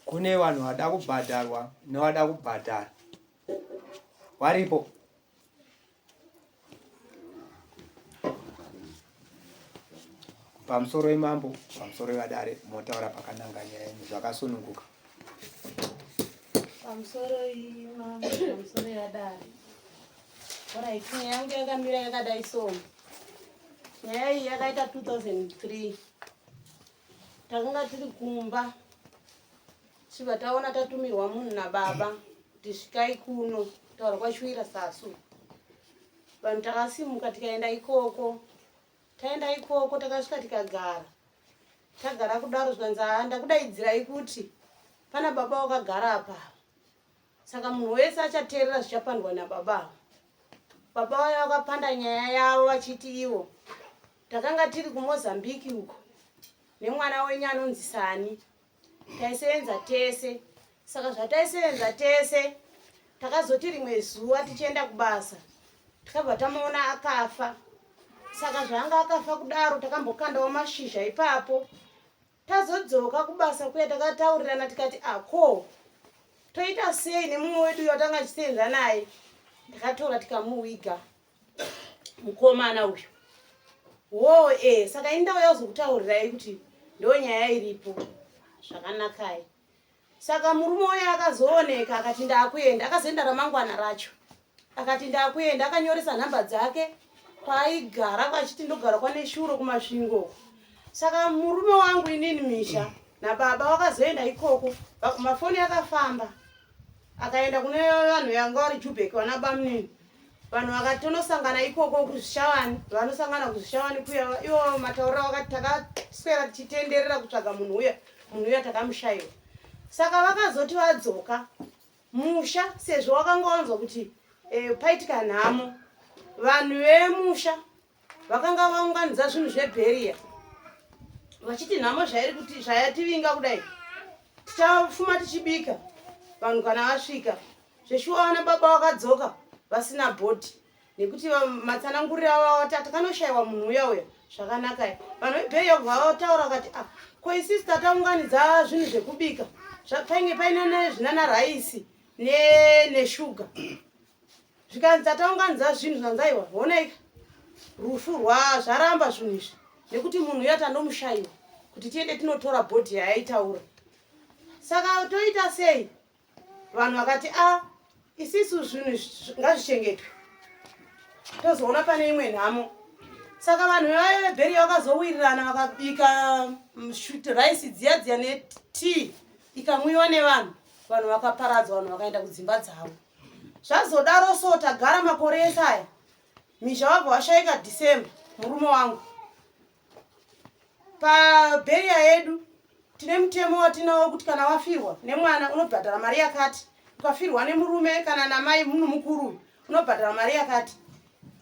Kune vanhu vada kubhadharwa nevada kubhadhara varipo. Pamusoro imambo, pamusoro ivadare, motaura pakananga nyaya yenyu zvakasununguka. Pamusoro imambo, pamusoro ivadare. Orit, nyaya yangu yakamira yakadai so. Nyaya iyi yakaita 2003. Takanga tiri kumba tichibva taona tatumirwa munhu nababa kuti svikai kuno kutaura kwachiwira sasu. Vanhu takasimuka tikaenda ikoko. Taenda ikoko takasvika tikagara. Tagara kudaro zvikanzi haa ndakudaidzirai kuti pana baba wakagara apa. Saka munhu wese achateerera zvichapandwa nababa ava. Baba vaya vakapanda nyaya yavo vachiti ivo takanga tiri kuMozambique uko nemwana wenyu anonzi Sani. Taisevenza tese. Saka zvataisevenza tese takazoti rimwe zuva tichienda kubasa takabva tamuona akafa. Saka zvaanga akafa kudaro takambokandawo mashizha ipapo. Tazodzoka kubasa kuya takataurirana tikati ako toita sei nemumwe wedu uyo watanga tichisenza naye. Takatora tikamuwiga mukomana uyu. Woo eh saka ini ndauya kuzokutaurirai kuti ndo nyaya iripo. Zvakanakai. Saka murume uya akazooneka akati ndakuenda, akazoenda ramangwana racho. Akati ndakuenda, akanyoresa nhamba dzake kwaaigara kwachiti ndogara kwaNeshuro kuMasvingo. Saka murume wangu inini Misha nababa wakazoenda ikoko, mafoni akafamba akaenda kune vanhu vanga vari Jubek vana bamunini. Vanhu vakatonosangana ikoko kuZvishavani, vanosangana kuZvishavani kuya ivo mataurira vakati takaswera tichitenderera kutsvaga munhu uya, munhu uya takamushaiwa. Saka vakazoti vadzoka musha sezvo wakanga wanzwa kuti e, paitika nhamo, vanhu vemusha vakanga vaunganidza zvinhu zvebheriya vachiti nhamo zvairi kuti zvayativinga kudai tichafuma tichibika vanhu kana vasvika. Zveshuwa vana baba vakadzoka vasina bhodhi nekuti matsananguriro avo avati takanoshaiwa munhu uya uya zvakanakai. Vanhu vebheriya kubva vataura vakati ah, ko isisi tataunganidza zvinhu zvekubika painge paine zvinana raisi neshuga zvikanzi tataunganidza zvinhu zvanzi aiwa honaika rufu rwa zvaramba zvinhu izvi nekuti munhu uya tandomushaiwa kuti tiende tinotora bhodhi yaaitaura saka toita sei Vanhu vakati a ah, isisu zvinhu ngazvichengetwe tozoona pane imwe nhamo. Saka vanhu vaye vebheriya vakazowirirana vakabika mm, rice dziya dziya netii ikamwiwa nevanhu, vanhu vakaparadzwa, vanhu vakaenda kudzimba dzavo. Zvazodaro so tagara makore ese aya, Mizha wabva washaika December, murume wangu Pabheriya yedu tine mutemo watinawo kuti kana wafirwa nemwana unobhadhara mari yakati, ukafirwa nemurume kana namai munhu mukuru uyu unobhadhara mari yakati.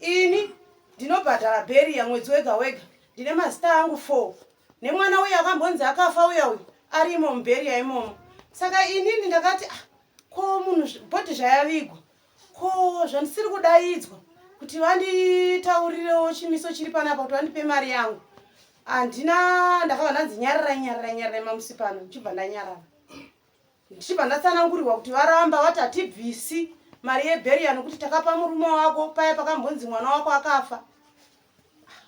Ini ndinobhadhara bheriya mwedzi wega wega, ndine mazita angu 4 nemwana uyu akambonzi akafa uya uyu arimo mubheriya imomo. Saka inini ndakati ah, ko munhu bhodhi zvayavigwa Ko zvandisiri kudaidzwa kuti vanditaurirewo chimiso chiri panapa kuti vandipe mari yangu handina ndakabva ndanzi nyararai nyararai nyararai mamusi pano ndichibva ndanyarara ndichibva ndatsanangurirwa kuti varamba vati hatibvisi mari yebheriya nokuti takapa murume wako paya pakambonzi mwana wako akafa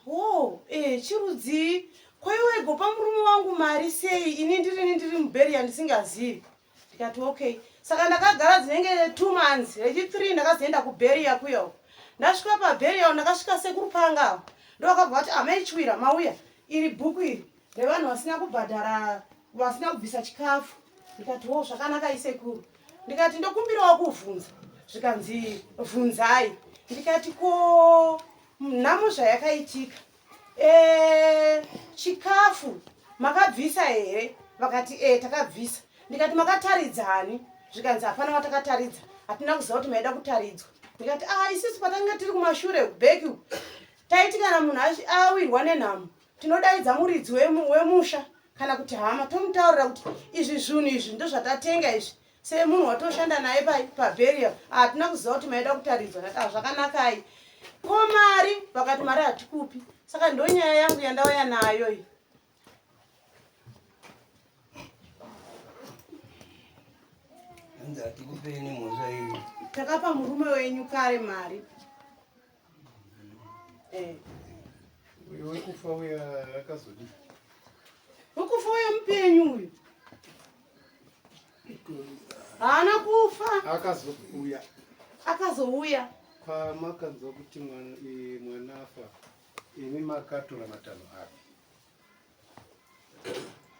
wo eh, chirudzii ko iwe igopa murume wangu mari sei ini ndirini ndiri mubheriya ndisingazivi ndikati okay saka ndakagara dzinenge two months rechi three ndakazoenda kuberia kuya uko ndasvika paberia ndakasvika sekuru panga avo ndovakabva vati amai chiwira mauya iri bhuku iri revanhu vasina kubhadhara vasina kubvisa chikafu ndikati wo zvakanaka isekuru ndikati ndokumbirawo kuvhunza zvikanzi vhunzai ndikati ko nhamo zvayakaitika Eh, chikafu makabvisa here? Vakati eh, takabvisa. Ndikati makataridzani? Zvikanzi hapana watakataridza, hatina kuziva kuti maida kutaridzwa. Ndikati ah, isisu patanga tiri kumashure kubheki uku taiti kana munhu awirwa nenhamo tinodaidza muridzi wemusha kana kuti hama tomutaurira kuti izvi zvinhu izvi ndozvatatenga izvi semunhu watoshanda naye paberial hatina kuziva kuti maida kutaridzwa ndati ah, zvakanakai ko mari vakati mari hatikupi saka ndonyaya yangu yandauya nayo iyi. Hanzi hatikupei nemhosva iyi. Takapa murume wenyu kare mari. Eh. Uyo wekufa uya akazodii? Wekufa uya mupenyu uyu. Haana kufa. Akazouya. Akazouya. Pamakanzwa kuti mwana eh, mwana afa, imi makatora matanho api?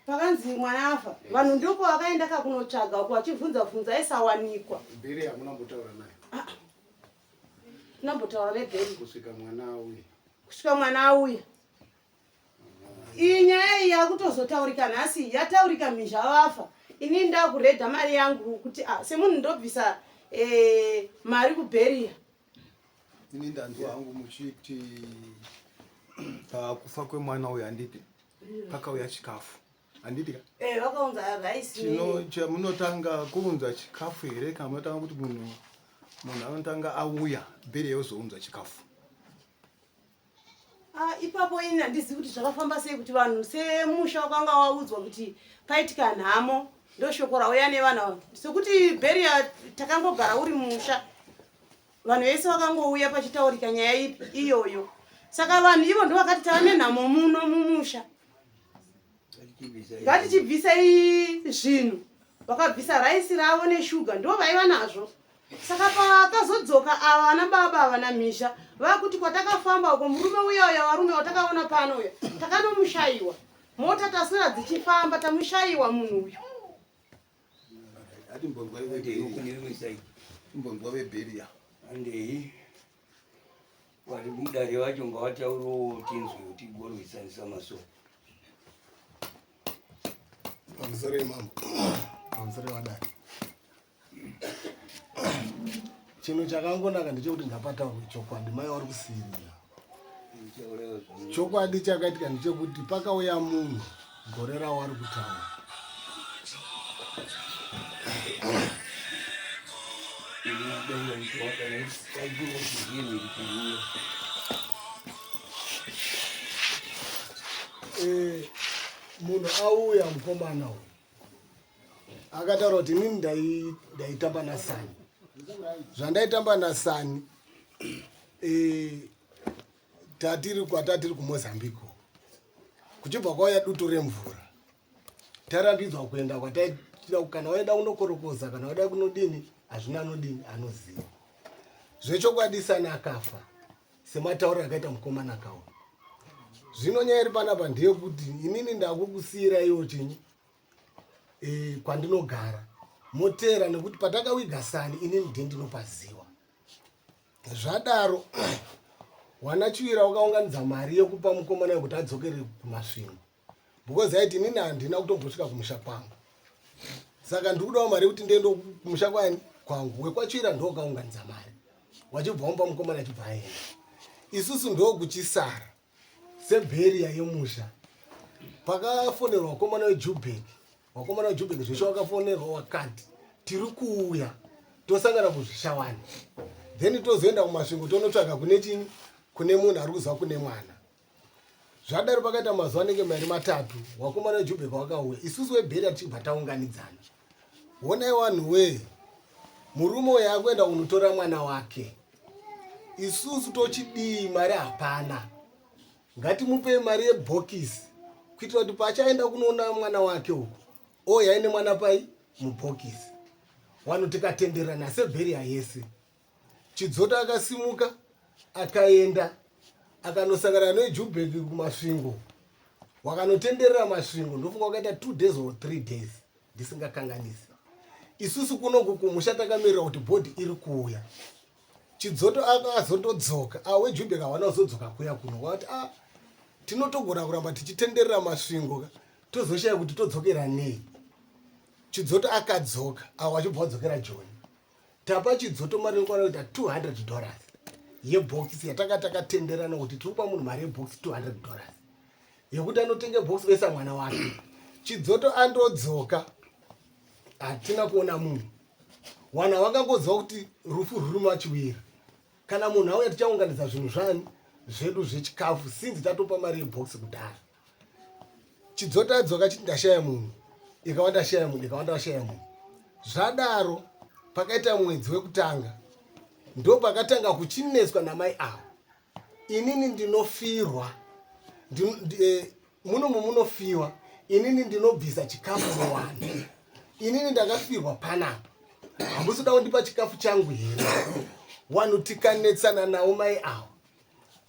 Pakanzi mwana afa, vanhu ndipo vakaenda kakunotsvaga uko vachibvunza bvunza aisawanikwa. Bheri hamuna kumbotaura naye. Ah. Tinambotaura nebheri. Kusvika mwana auye. Kusvika mwana auye. Iyi nyaya iyi yakutozotaurika nhasi, yataurika mhizha vafa. Ini ndakuredha mari yangu kuti ah, semunhu ndobvisa eh, mari kubheriya. Ini ndanzwa hangu muchiti pakufa kwemwana uyu handiti pakauya chikafu handiti ka? Eh, vakaunza rice. Chino chamunotanga kuunza chikafu here kana munotanga kuti munhu munhu anotanga auya bheri yozounza chikafu? Ah, ipapo ini handizivi kuti zvakafamba sei kuti vanhu semusha wakanga waudzwa kuti paitika nhamo ndoshoko rauya nevanhu ava sekuti bheria takangogara uri musha vanhu vese vakangouya pachitaurika nyaya ipi iyoyo saka vanhu ivo ndovakati tava nenhamo muno mumusha ngatichibvisai zvinhu vakabvisa raisi ravo neshuga ndo vaiva nazvo saka pakazodzoka ava vana baba ava namhizha vakuti kwatakafamba uko murume uya uya varume watakaona pano uya takanomushayiwa mota taswera dzichifamba tamushayiwa munhu uyu Atimbonzwa vebheria. Handei. Vari mudare vacho ngavataurewo tinzwe kuti gorwisanisa masoko. Pamusoro yemambo, pamusoro yevadare. Chinhu chakangonaka ndechekuti ngapataurwe chokwadi, mai vari kusiirira. Chokwadi chakaitika ndechekuti pakauya munhu gore rawari kutaura. Eh, munhu auya mukomana uyu akataura kuti inini ndaitamba nasani zvandaitamba nasani eh, tatiri kwatatiri kumozambique kuchibva kwauya dutu remvura tarambidzwa kuenda kwataitira kana waida kunokorokoza kana waida kunodini hazvina anodini anoziva zvechokwadi sani akafa sematauriro akaita mukomana kawo zvino nyaya iri panapa ndeyekuti inini ndakukusiyira iwo chinyi e, kwandinogara moteera nekuti patakawiga sani inini ndiye ndinopaziwa zvadaro wana chiwira wakaunganidza mari yekupa mukomana yekuti adzokere kumasvingo because aiti inini handina kutombosvika kumusha kwangu saka ndiri kudawo mari yekuti ndiende kumusha kwani kwangu wekwachiwira ndokaunganidza mari wachibva wamupa mukomana achibva aenda isusu ndokuchisara sebheriya yemusha pakafonerwa vakomana vejubek vakomana vejubek zveshe wakafonerwa wakati tiri kuuya tosangana kuzvishawani then tozoenda kumasvingo tonotsvaga kune chinyi kune munhu ari kuziva kune mwana zvadaro pakaita mazuva anenge mairi matatu wakomana wejubek wakauya isusu webheriya tichibva taunganidzana honai wanhu wee murume uyo akuenda kunotora mwana wake isusu tochidii mari hapana ngatimupei mari yebhokisi kuitira kuti pachaenda kunoona mwana wake uko oya aine mwana pai mubhokisi vanhu tikatenderana sebheriya yese Chidzoto akasimuka akaenda akanosangana nejubek kumasvingo wakanotenderera masvingo ndofunga wakaita two days or three days ndisingakanganisi isusu kunoku kumusha takamirira kuti bhodhi iri kuuya chidzoto akazotodzoka awejubek hawana kuzodzoka kuya kuno wakati a ah, tinotogona kuramba tichitenderera masvingo ka tozoshaya kuti todzokera nei chidzoto akadzoka awo achibva wadzokera joni tapa chidzoto mari inokwana kuita 200 dollars yebhokisi yatanga takatenderana kuti tiri kupa munhu mari yebhokisi 200 dollars yekuti anotenga bhokisi oisa mwana wake chidzoto andodzoka hatina kuona munhu wana vakangoziva kuti rufu rwuri machiwira kana munhu auya tichaunganidza zvinhu zvani zvedu zvechikafu sinzi tatopa mari yebhokisi kudhara Chidzota adzoka achiti ndashaya munhu, ikawa ndashaya munhu, ikawa ndashaya munhu. Zvadaro Pakaita mwedzi wekutanga ndopakatanga kuchinetswa namai avo. Inini ndinofirwa munomu munofiwa, inini ndinobvisa chikafu muwanhu, inini ndakafirwa panapa, hamusi kuda kundipa chikafu changu here? Wanhu tikanetsana nawo mai avo,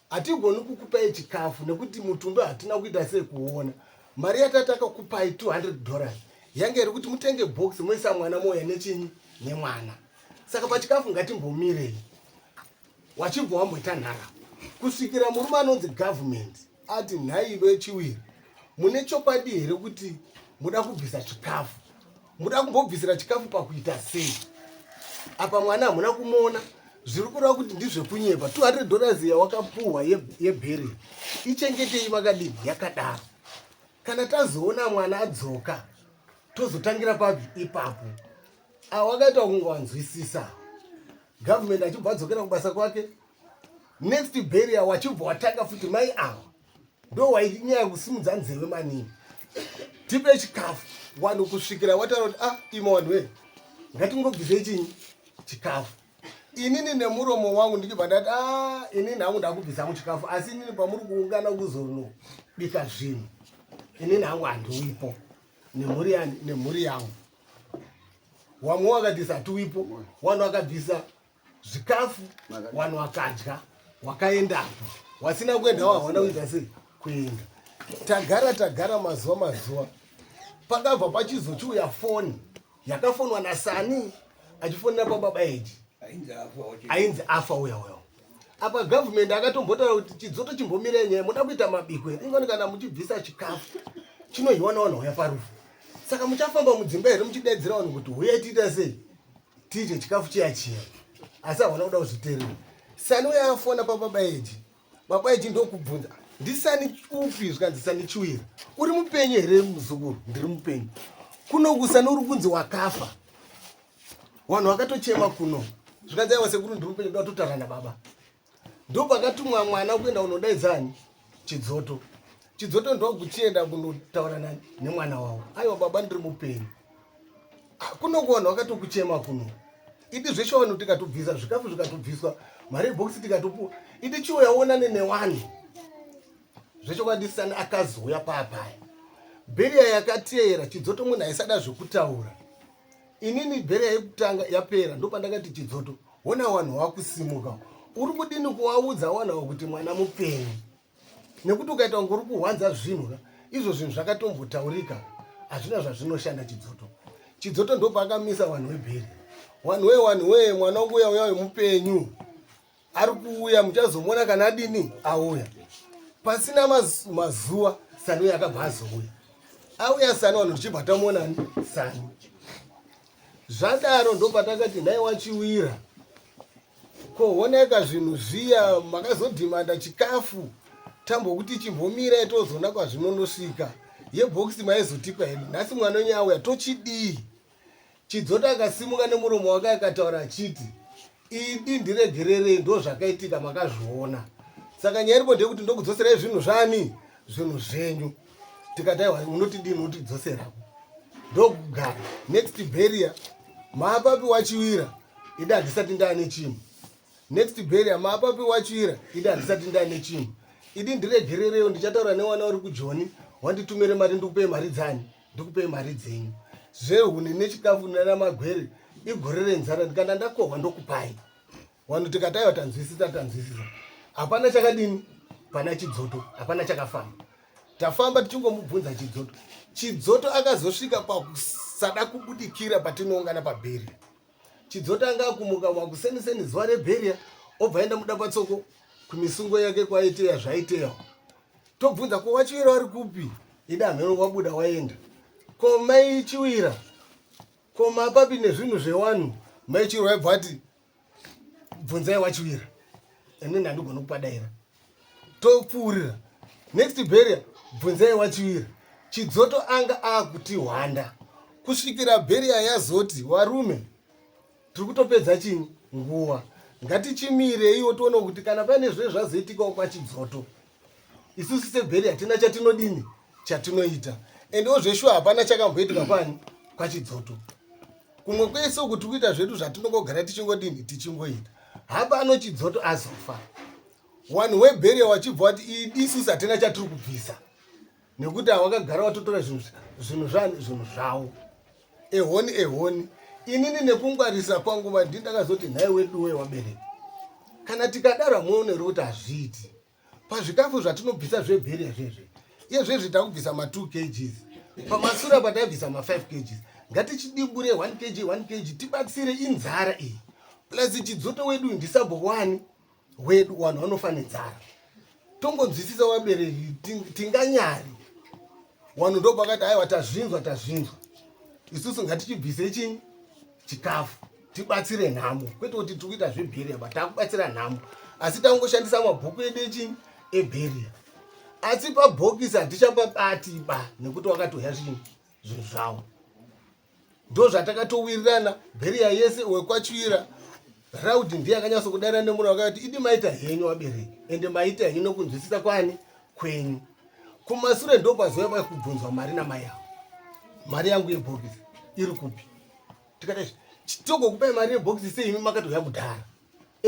hatigoni kukupai chikafu nekuti mutumbi hatina kuita sei kuona. Mari yatatakakupai 200 dollars yange iri kuti mutenge box moisa mwana moya nechinyi nemwana, saka pachikafu ngatimbomirei. Wachibva wamboita nhara kusvikira murume anonzi government ati, nhai vechiwiri, mune chokwadi here kuti muda kubvisa chikafu? Muda kumbobvisira chikafu pakuita sei? Apa mwana hamuna kumuona, zviri kureva kuti ndizvekunyepa. 200 dollars yawakapuhwa yebheri ichengetei makadini yakadaro. Kana tazoona mwana adzoka tozotangira papi ipapo. Awakaita kunge wanzwisisa government, achibva adzokera kubasa kwake. Next burial wachibva watanga futi, mai ava ndo wainyaya kusimudza nzeve maningi, tipe chikafu wanhu, kusvikira wataura kuti, ah, imo wanhu we, ngatingobvisei chinyi chikafu. Inini nemuromo wangu ndichibva ndati, ah, inini hangu ndakubvisa muchikafu, asi inini pamuri kuungana kuzonobika zvinhu, inini hangu handiwipo nemhuri yangu. Wamwe wakati satiwipo, wanhu wakabvisa zvikafu, wanhu wakadya, wakaendapo, wasina kuenda hawana kuita sei kuenda. Tagara tagara mazuva mazuva, pakabva pachizochiuya foni yakafonwa naSani achifonera pababa Eji ainzi afa uya uya. Apa government akatombotaura kuti, Chidzoto, chimbomirai nyaya, muda kuita mabiko here? Ingoni kana muchibvisa chikafu chinohiwa navanhu vauya parufu, saka muchafamba mudzimba here muchidaidzira vanhu kuti huyai tiita sei tiite chikafu chiya chiya? Asi havana kuda kuzviteerera. Sani uya afona pababa Eji, baba Eji ndokubvunza, ndisani upi? Zvikanzi, Sani Chiwira. Uri mupenyu here muzukuru? Ndiri mupenyu. Kuno kusani uri kunzi wakafa, vanhu vakatochema kuno. Zvikanzi, aiwa sekuru, ndiri mupenyu, kuda kutotaura nababa. Ndopakatumwa mwana kuenda kunodaidzani Chidzoto. Chidzoto ndokuchienda kunotaura nemwana wavo, aiwa baba, ndiri mupenyu. Ah, kuno kuvanhu vakatokuchema kuno. Idi zveshe vanhu tikatobvisa zvikafu, zvikatobviswa mari yebhokisi tikatopuwa, idi chiuya uonane newanhu zvechokwadi. Sani akazouya paapaya, burial yakateera, Chidzoto munhu aisada zvekutaura. Inini burial yekutanga yapera ndopandakati, Chidzoto, hona vanhu vakusimuka, uri kudini kuvaudza vanhu ava kuti mwana mupenyu? Nekuti ukaita kunge uri kuhwanza zvinhu ka, izvo zvinhu zvakatombotaurika hazvina zvazvinoshanda. Chidzoto ndopaakamisa vanhu vebheri, vanhu wee, vanhu wee, mwana wangu uya uya mupenyu, ari kuuya, muchazomuona kana adini auya. Pasina mazuva Sani uya akabva azouya. Auya Sani, vanhu tichibva tamuonani Sani. Zvadaro ndopatakati, nhai wachiwira, kooneka zvinhu zviya makazodhimanda chikafu, tambokuti chimbomirai tozoona kwazvinonosvika, yebhokisi maizotipa hedu, nhasi mwana wenyu auya, tochidii? Chidzoto akasimuka nemuromo wake akataura achiti, idi ndiregererei, ndo zvakaitika makazviona, saka nyaya iripo ndeyekuti ndokudzoserai zvinhu zvani, zvinhu zvenyu. Tikati, aiwa, unotidini, unotidzoserapo? Ndokugara. Next burial, maapapi wachiwira? Idi handisati ndaane chinhu. Next burial, maapapi wachiwira? Idi handisati ndaane chinhu. Idi ndiregerereyo, ndichataura newana uri kujoni, wanditumire mari, ndikupei mari dzani, ndikupei mari dzenyu. Zvehuni nechikafu nanamagwere, igore renzara, kana ndakohwa ndokupai. Vanhu tikati, aiwa, tanzwisisa, tanzwisisa. Hapana chakadini pana Chidzoto, hapana chakafamba. Tafamba tichingomubvunza Chidzoto. Chidzoto akazosvika pakusada kubudikira patinoungana paburial. Chidzoto anga akumuka makuseniseni zuva reburial, obva aenda muda patsoko kumisungo yake kwaiteya zvaiteya. Tobvunza, ko wachiwira vari kupi? Ida hameno, wabuda waenda. Ko mai Chiwira, ko mapapi nezvinhu zvewanhu? Mai Chiwira waibva ati, bvunzai wachiwira, inini handigoni kupadaira. Topfuurira, next burial, bvunzai wachiwira. Chidzoto anga akuti hwanda kusvikira burial yazoti, warume, tiri kutopedza chinyi nguva, ngatichimireiwo tione kuti kana paine zve zvazoitikawo kwachidzoto, isusu seburial hatina chatinodini chatinoita. Endewo zveshuwa hapana chakamboitika kwani kwachidzoto. Kumwe kwese uku tiri kuita zvedu zvatinongogara tichingodini tichingoita. Hapa anochidzoto azofa. Wanhu webheria wachibva wati isusu hatina chatiri kubvisa. Nekuti awakagara watotora zvinhu zvinhu zvani zvinhu zvavo. Ehoni ehoni. Inini nekungwarisa kwangu vandii ndakazoti nhai weduwe wabereki. Kana tikadaro hamuone here kuti hazviiti. Pazvikafu zvatinobvisa zvebheria zvezve. Iye zvezvi takubvisa ma 2 kgs. Pamasura pataibvisa ma 5 kgs. Ngatichidimbure 1 kg 1 kg tibatsire inzara iyi. Plus chidzoto wedu ndisabho wani wedu vanhu vanofa nenzara. Tongonzwisisa vabereki tinganyari. Vanhu ndopakati aiwa tazvinzwa tazvinzwa. Isusu ngatichibvise chinyi chikafu tibatsire nhamo kwete kuti tiri kuita zvebheria but takubatsira nhamo asi tangoshandisa mabhuku edu echinyi ebheria asi pabhokisi hatichapabati ba nekuti wakatoya zvinyi zvinhu zvavo ndo zvatakatowirirana bheria yese wekwachiwira raudi ndiye akanyatso kudara nemura wakati idi maita henyu vabereki ende maita henyu nokunzwisisa kwani kwenyu kumasure ndopazouya pakubvunzwa mari namai avo mari yangu yebhokisi iri kupi tikati togokupai mari yebhokisi sei imi makatouya kudhara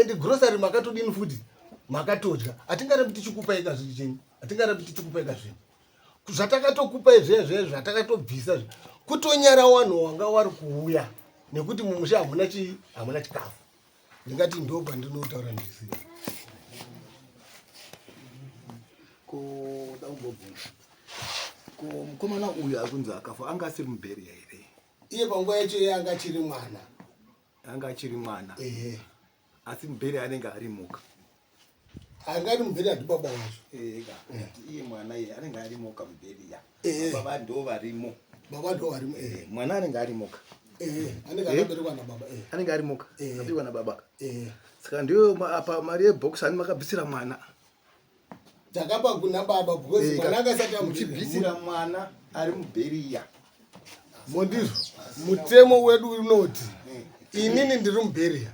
and grocery makatodini futi makatodya hatingarambi tichikupai kazvichinyi hatingarambi tichikupai kazvinhu zvatakatokupai zviya zviya zvatakatobvisa zvi kutonyara wanhu wanga wari kuuya nekuti mumusha hamuna chii hamuna chikafu ndingati ndo pandinotaura ndisiya kuda kumbobvunza ko mukomana uyu akunzi akafa anga asiri mubheria here iye panguva yacho iye anga achiri mwana anga achiri mwana ehe asi mubheria anenge arimuka anga ari mubheria ndibaba wacho ega iye mwana iye anenge arimoka mubheria Eh. baba ndo varimo baba ndo varimo ehe mwana anenge arimoka ehe anenge akaberekwa nababa ehe anenge arimoka Eh. aberekwa nababa ehe saka ndiyo apa mari yebhokisi ani makabvisira mwana takapa kuna baba because Eh, mwana akasati muchibvisira mwana ari mubheriya mondizvo mutemo wedu unoti inini ndiri mubheriya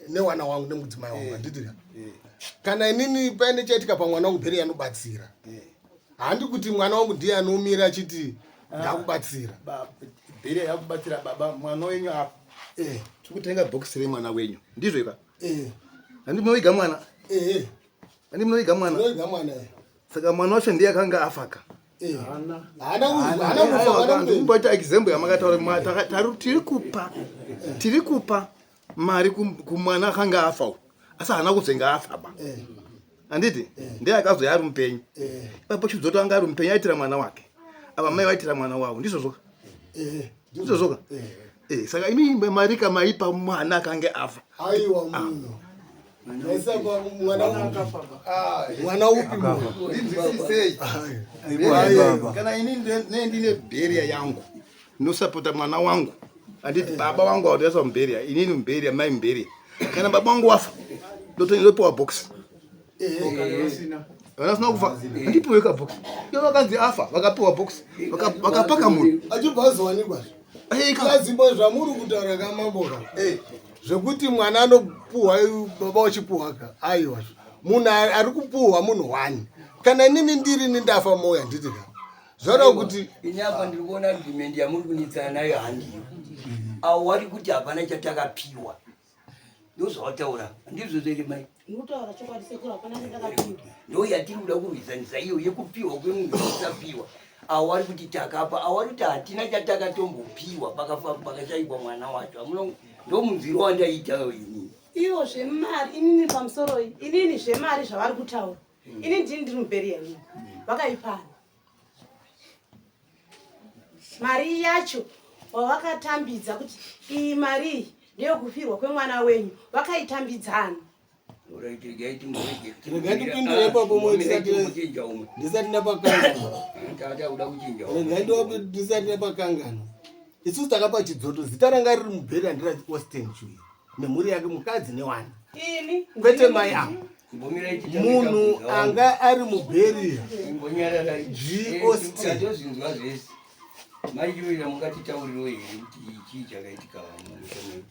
newana wangu nemudzimai wangu handiti ka kana inini paine chaitika pamwana wangu bheriya anobatsira handi kuti mwana wangu ndiye anomira achiti ndakubatsira bheriya yakubatsira baba mwana wenyu apa eh tiri kutenga bhokisi remwana wenyu ndizvo ika eh handi munoviga mwana eh handi munoviga mwana tinoviga mwana eh saka mwana wacho ndiye akanga afaka eh haana kufa haana kufa mwana mupenyu. ndikumboita example yamakataura tiri kupa tiri kupa mari kumwana akanga afa uyu asi haana kuzenga afa ba eh handiti ndiye akazoya ari mupenyu eh ipapo chidzoto anga ari mupenyu aitira mwana wake ava mai vaitira mwana wavo ndizvozvoka eh ndizvozvoka eh Eh, saka imi mari kamaipa mwana akange afa aiwa munhu Naisapa mwana upi mwana upi munhu ndinzwisisei Aiwa. kana ini ne ndine bheria yangu ndinosapota mwana wangu anditi baba wangu awatoisa mubheria inini mubheria mai mubheria kana baba wangu wafa ndotopiwa box vana vasina kufa handipiwe kabox iyo vakanzi afa vakapiwa box vakapaka munhu achibva azowanikwa zve zvamuri kutaura kamamboka zvekuti mwana anopuhwa baba uchipuhwa ka aiwa munhu ari kupuhwa munhu one kana inini ndirini ndafa moyo handiti ka zvaura kuti ini apa ndiri kuona argument yamuri kunetsana nayo handiyo avo wari kuti hapana chatakapiwa ndozvawataura handizvo zvere mai Ndikutaura chokwadi sekuru hapana chatakapiwa. ndo yatiri kuda kurwisanisa iyo yekupiwa kwemunhu kusapiwa avo vari kuti takapa avo vari kuti hatina chatakatombopiwa pakafa pakashaikwa mwana wacho hamuna ndo munzwiro wandaita ini Ivo zvemari inini pamusoro iyi inini zvemari zvavari kutaura. Ini ndini ndiri mubheriya inini. Vakaipana. Mari yacho wavakatambidza kuti iyi mari iyi ndeyokufirwa kwemwana wenyu vakaitambidzana. Alright, regai timborege- Regai tipindure ipapo moyo Timochinja umwe ndisati ndapakangana tata kuda kuchinja umwe regai ndisati ndapakangana isusu takapa chidzoto zita ranga riri mubheri handira austin chuyi nemhuri yake mukadzi newana Ini kwete mai ava Mbomirai titange munhu tabvunza vamwe. anga ari mubheriya Imbonyararai. G. Eh, Austin. tatozvinzwa zvese maichiwira mungatitaurirewo here kuti chii chakaitika mumusha medu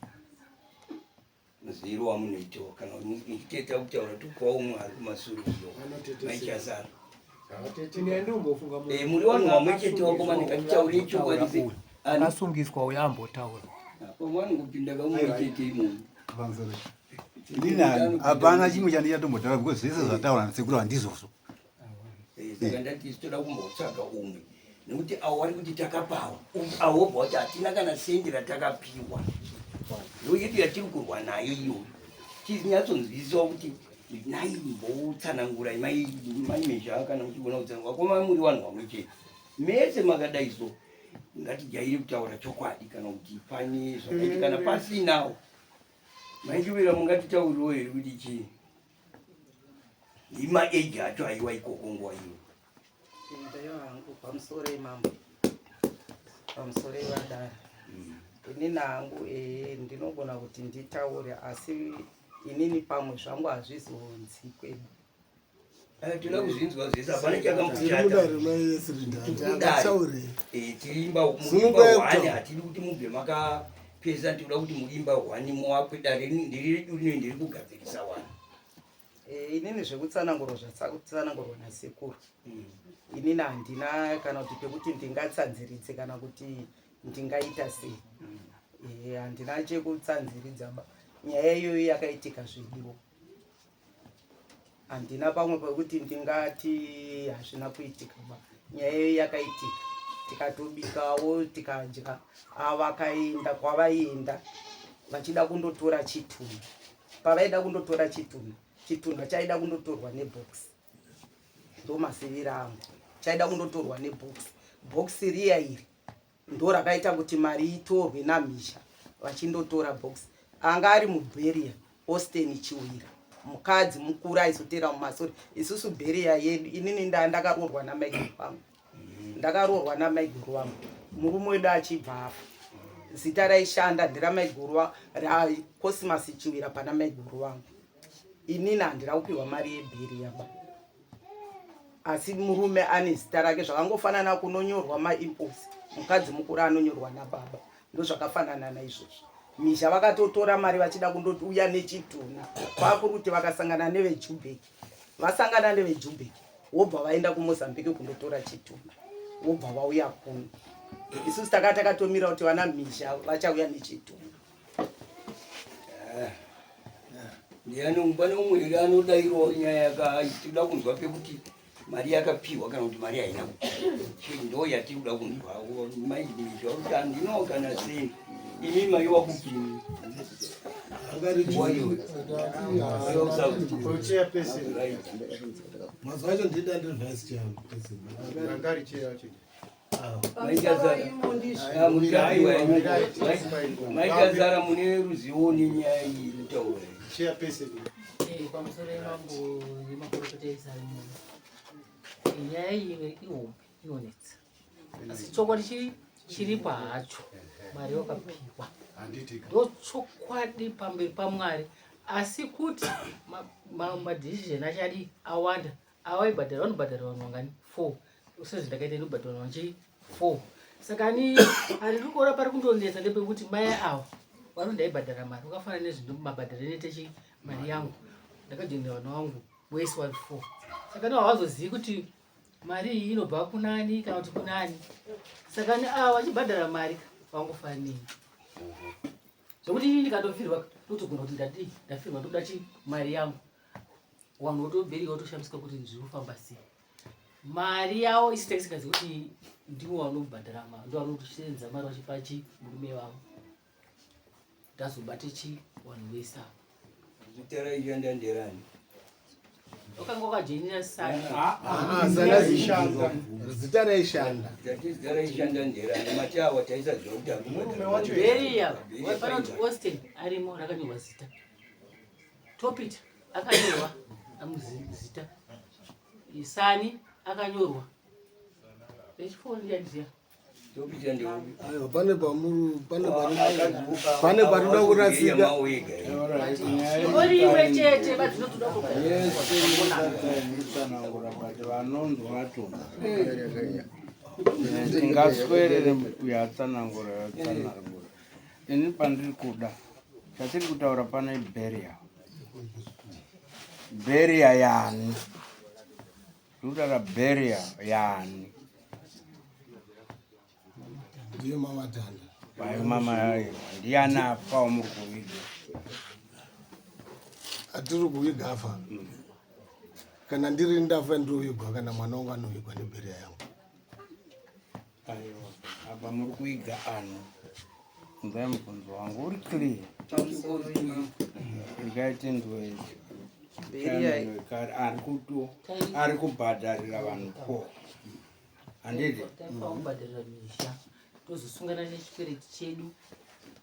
muziro wamunoitawo kana muchiteta kutaura tokuwa umwe ari kumasure uyo maichasara Ine ndombofunga Eh, muri vanhu vamwe chete wakomana ngatitaure chokwadi se Akasungiswa uyo ambotaura. Pamwe anongopinda kamwe chete imomo. Inini hapana chimwe chandichatombotaura because zvese zvataura nasekuru handizvozvo. Eh, saka ndati isu toda kumbotsvaga umwe nekuti awo wari kuti takapawa awo wobva wati hatina kana sendi ratakapiwa ndo yedu yatiri kurwa nayo iyoyo tinyatsonzwisisawo kuti naimbotsanangurai maimezha kana muchigona kutsanangura koma muri vanhu vamwe chete mese makadai so ngatijaire kutaura chokwadi kana kuti pane zvakaiti kana pasinawo maichuvira mungatitauriwo here kuti chii imaeji acho aiwa ikoko nguva iyo Ndayo hangu pamusoro imambo pamusoro ivadara inini hangu eh, ndinogona kuti nditaure asi inini pamwe zvangu hazvizonzikwe Eh, toda kuzvinzwa zvese hapana Tiri chakamboshata mudare maesirindataure Eh, tiriimba muimba Sunungukai hwani kutaura. hatidi kuti mubve makapesa tinoda kuti muimba hwani muwakwe dare ndiri redu rino ndiri kugadzirisa wani Eh, inini zvekutsanangurwa zvatsanangurwa nasekuru inini handina kana kuti pekuti ndingatsanziridze kana kuti ndingaita sei Eh, handina chekutsanziridza ba nyaya iyoyo yakaitika zvediwo handina pamwe pekuti ndingati hazvina kuitika ba nyaya iyoyo yakaitika tikatobikawo tikadya avakaenda kwavaienda vachida kundotora chitunha pavaida kundotora chitunha chitunha chaida kundotorwa nebhokisi ndomasivira angu chaida kundotorwa nebhokisi bhokisi riya iri ndo rakaita kuti mari itorwe namhizha vachindotora bhokisi anga ari mubheria austin chiwira mukadzi mukuru aizotera mumasori isusu bheria yedu inini nda ndakaroorwa namaiguru vangu ndakaroorwa namaiguru vangu murume wedu achibva afa zita raishanda nderamaiguru racosmas chiwira pana maiguru vangu inini handina kupiwa mari yebheria ba asi murume ane zita rake zvakangofanana kunonyorwa maimposi mukadzi mukuru anonyorwa nababa ndozvakafanana naizvozvo mizha vakatotora mari vachida kundouya nechitunha kwakuri kuti vakasangana nevejubheki vasangana nevejubheki wobva vaenda kumozambique kundotora chitunha wobva vauya kuno isusu taka takatomira kuti vana mhizha vachauya nechitunha ndiani pane umwe here anodairawo nyaya yakaitoda kunzwa pekuti mari yakapiwa kana kuti mari haina kupiwa ndo yatiri kuda kunzwa maizwa kuti handinawo kana sei imi mai wakupimi mazuva acho ndida ndiri vice chairperson Ndangari chair wacho. Maitazara mune ruzivo nenyaya iyi kutaura Chairperson. Pamusoro yemambo nemakorokota ezarimuna nyaya iyi ihombe inonetsa asi chokwadi chiri chiripo hacho mari wakapiwa Handiti. ndochokwadi pamberi pamwari asi kuti madecision achadi awanda awaibhadhara vanobhadhara vanhu vangani four sezvindakaita ndobhadhara vanhu vanchi four saka ni handiri kuona pari kundonetsa ndepekuti mai ava vari ndaibhadhara mari wakafanana nezvimabhadhara inoita chi mari yangu ndakajoinira vana vangu wese wari four saka no havazozivi kuti mari iyi inobva kunani kana kuti kunani saka ni ava vachibhadhara mari vangofanei zvekuti inini ndikatofirwa ndotogona kuti ndadii ndafirwa ndoda chi mari yangu vanhu votobherika votoshamisika kuti zviri kufamba sei mari yavo isi taisikazi kuti ndivo vanobhadhara mari ndo vanotosenza mari vachipa chi murume wavo ndazobate chi vanhu vese ava zita raishanda nderani wakanga wakajoinira sani zita raishanda tati zita raishanda nderani mati awa taisaziva kuti Murume wacho beria waifana kuti austin arimo rakanyorwa zita topit akanyorwa amuzita isani akanyorwa rechifoni ndiya topita ndeupi aiwa pane pamuru pane pari pane parikuda kurasika ori imwe chete vadzinotoda tsanangura but vanonzwa vatona tingaswerere yatsanangura yatsanangura ini pandiri kuda chatiri kutaura pano iberia beria yani tiri kutaura beria yani Ndiye mama Tanda. Mai mama aiwa ndiani afa wamuri kuviga? Atiri kuviga afa. Kana ndiri ndafa ndovigwa kana mwana wangu anovigwa nebheria yangu. Aiwa apa muri kuiga ano. Nzai mubvunzo wangu uri clear. Regai tinzwe Bheria ari kuto ari kubhadharira vanhu ko. Handiti? Taifanira kubhadharira misha tozosungana nechikwereti chedu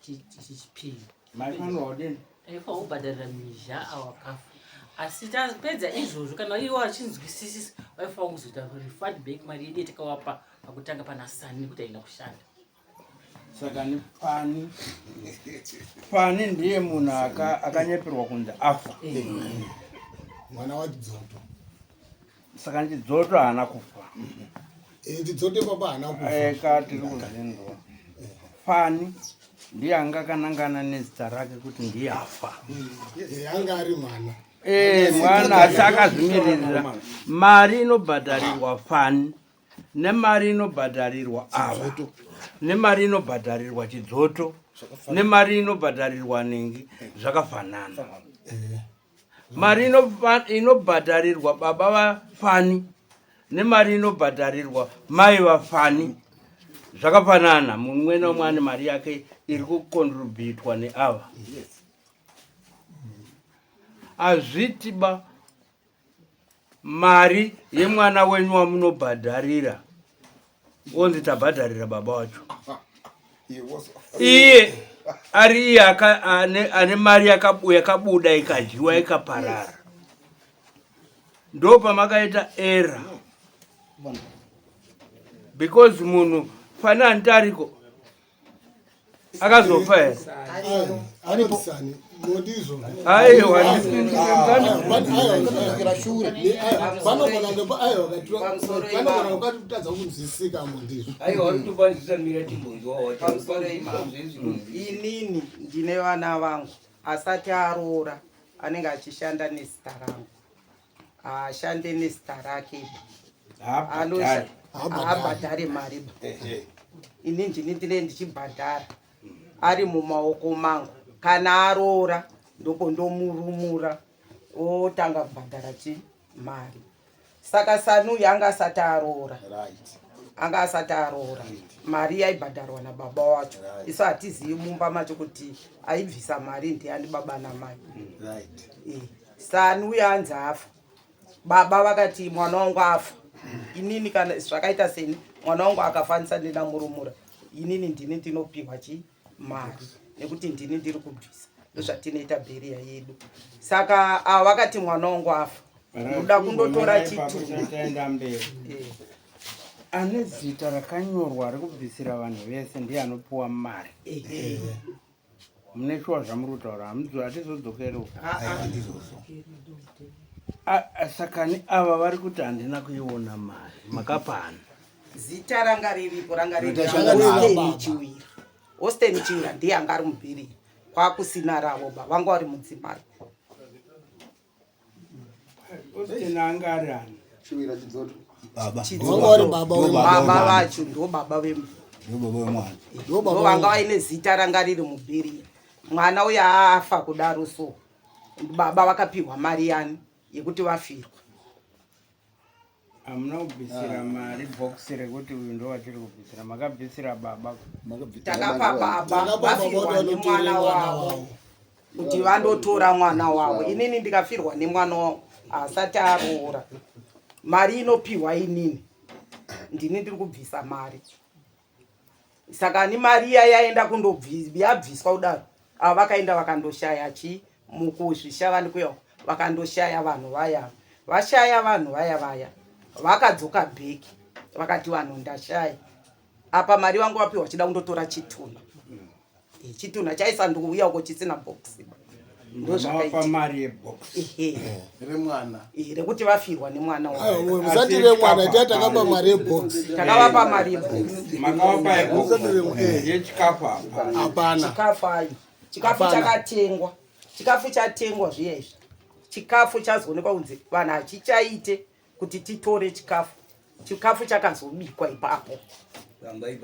chechipiri. Maifanirwa kudini? Taifanira kubhadharira mizha awakafa. Asi tapedza izvozvo kana iwo achinzwisisisa vaifanira kuzoita refund back mari yedu yatakavapa pakutanga pana Sani nekuti haina kushanda. Saka ni pani pani ndiye munhu akanyeperwa kunzi afa. Mwana waChidzoto. Saka Chidzoto haana kufa. Chidzoto ipapa haana kufa. Eka tiri kuzvinzwa. Fani ndiye anga akanangana nezita rake kuti ndiye afa. Anga ari mwana. Mwana asi akazvimiririra. Mari inobhadharirwa Fani nemari inobhadharirwa ava nemari inobhadharirwa Chidzoto nemari inobhadharirwa Ningi zvakafanana. Mari inobhadharirwa baba vaFani nemari inobhadharirwa mai vaFani zvakafanana. Mumwe nomwe ane mari yake iri kukontributwa neava. Hazviti ba mari yemwana wenyu wamunobhadharira onzi tabhadharira baba wacho, iye ari iye ane mari yakabuda ikadyiwa ikaparara. Ndo pamakaita error, because munhu fana antariko akazofa here? Anotisani mondizvo. Aiwa, panogona ukatadza kunzwisisika mondizvo. Aiwa, uri kutopanzisa mira timbonzwa. Pamusoro ipapo, inini ndine vana vangu asati aroora anenge achishanda nezita rangu, haashande nezita rake, haabhadhare mari ba. Ini ndini ndine ndichibhadhara ari mumaoko mangu. Kana aroora ndoko ndomurumura otanga kubhadhara chi mari. Saka Sanuyu anga asati aroora, anga asati aroora, mari yaibhadharwa nababa wacho. Isu hatizivi mumba macho kuti aibvisa mari ndiani, baba namai. Sanuyu anzi afa, baba vakati mwana wangu afa. Inini kana zvakaita seni, mwana wangu akafanisa ndinamurumura, inini ndini ndinopiwa chi mari nekuti ndini ndiri kubvisa. Ndozvatinoita bheriya yedu. Saka ava vakati mwana wangu afa, ndoda kundotora chitunha. Taenda mberi. Ane zita rakanyorwa rekubvisira vanhu vese ndiye anopiwa mari. Mune shuwa zvamuri kutaura? Hatizodzokeri uko. Saka ni ava vari kuti handina kuiona mari, makapana? Zita ranga riripo, ranga riri Tashanda naro. Austin Chiwira. Austin Chiwira ndiye anga ari mubhiri, kwakusina ravo ba vanga vari mudzimai. Austin anga ari ani? Chiwira Chidzoto. Baba. Vanga vari baba wemwana. Baba vacho ndo baba vemu. Ndo baba wemwana. Ndo baba ndo vanga vaine zita ranga riri mubhiri. Mwana uyo afa kudaro, so baba vakapiwa mari yani yekuti vafirwa. Hamuna kubvisira mari bhokisi rekuti uyu ndo watiri kubvisira, makabvisira baba. Takapa baba. Takapa baba vafirwa kuti vanotore nemwana mwana wavo, wavo. kuti vandotora mwana wavo. Inini ndikafirwa nemwana wangu asati aroora, mari inopiwa inini, ndini ndiri kubvisa mari. Saka ni mari iya yaenda yabviswa kudaro, ava vakaenda vakandoshaya chi mukuzvishavani kuya, vakandoshaya vanhu vaya, vashaya vanhu vaya vaya vakadzoka back vakati vanhu ndashaya apa mari vangu vapiwa vachida kundotora chitunha. Chitunha chaisandouya uko chisina bhokisi. Ndozvakapa mari yebhokisi. Ehe. Remwana. Rekuti vafirwa nemwana wavo. Aiwa, musati remwana, tia takapa mari yebhokisi. Takavapa mari yebhokisi. Makavapa Musati yebhokisi yechikafu apa? Hapana. Chikafu ayo, chikafu Hapana. chakatengwa, chikafu chatengwa zviya izvi, chikafu chazoonekwa kunzi vanhu hachichaite kuti titore chikafu, chikafu chakazobikwa ipapo.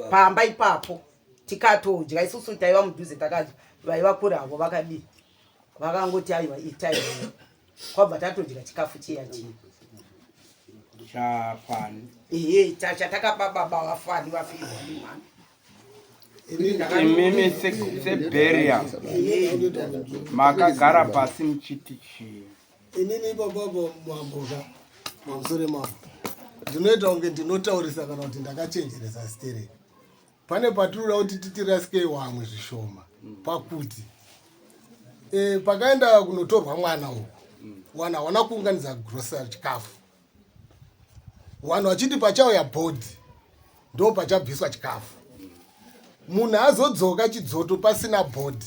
Pamba ipapo tikatodya isusu taiva mudhuze takadya, vaiva kure havo vakadii, vakangoti aiwa itai kwabva tatodya chikafu chiya chiya chafani. Ehe, chatakapa baba vafani vafirwa nemwana. Imimi seberia makagara pasi muchiti chii? Inini ipapapo mamboka mamusoro emambo ndinoita kunge ndinotaurisa kana kuti ndakachenjeresa stereki. Pane patinoda kuti titirasikei wamwe zvishoma pakuti pakaenda kunotorwa mwana uku, vanhu hawana kuunganidza grocery chikafu, vanhu vachiti pachauya bhodhi ndo pachabviswa chikafu. Munhu azodzoka chidzoto pasina bhodhi,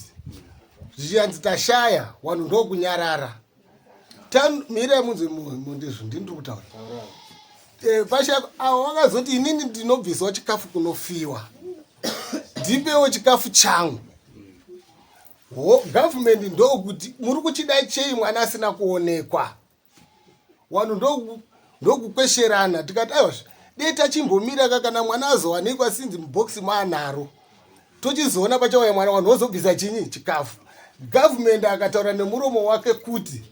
zvichinzi tashaya, vanhu ndokunyarara. Mirai munzwe mundizvo ndini ndiri kutaura. Pasha avo vakazoti inini ndinobvisawo chikafu kunofiwa, ndipewo chikafu changu. Government ndokuti muri kuchida chei mwana asina kuonekwa? Vanhu ndokukwesherana, tikati aiwa dei tachimbomira ka, kana mwana azowanikwa sinzi mubhokisi maanaro tochizoona pachauya mwana, vanhu vozobvisa chinyi chikafu. Government akataura nemuromo wake kuti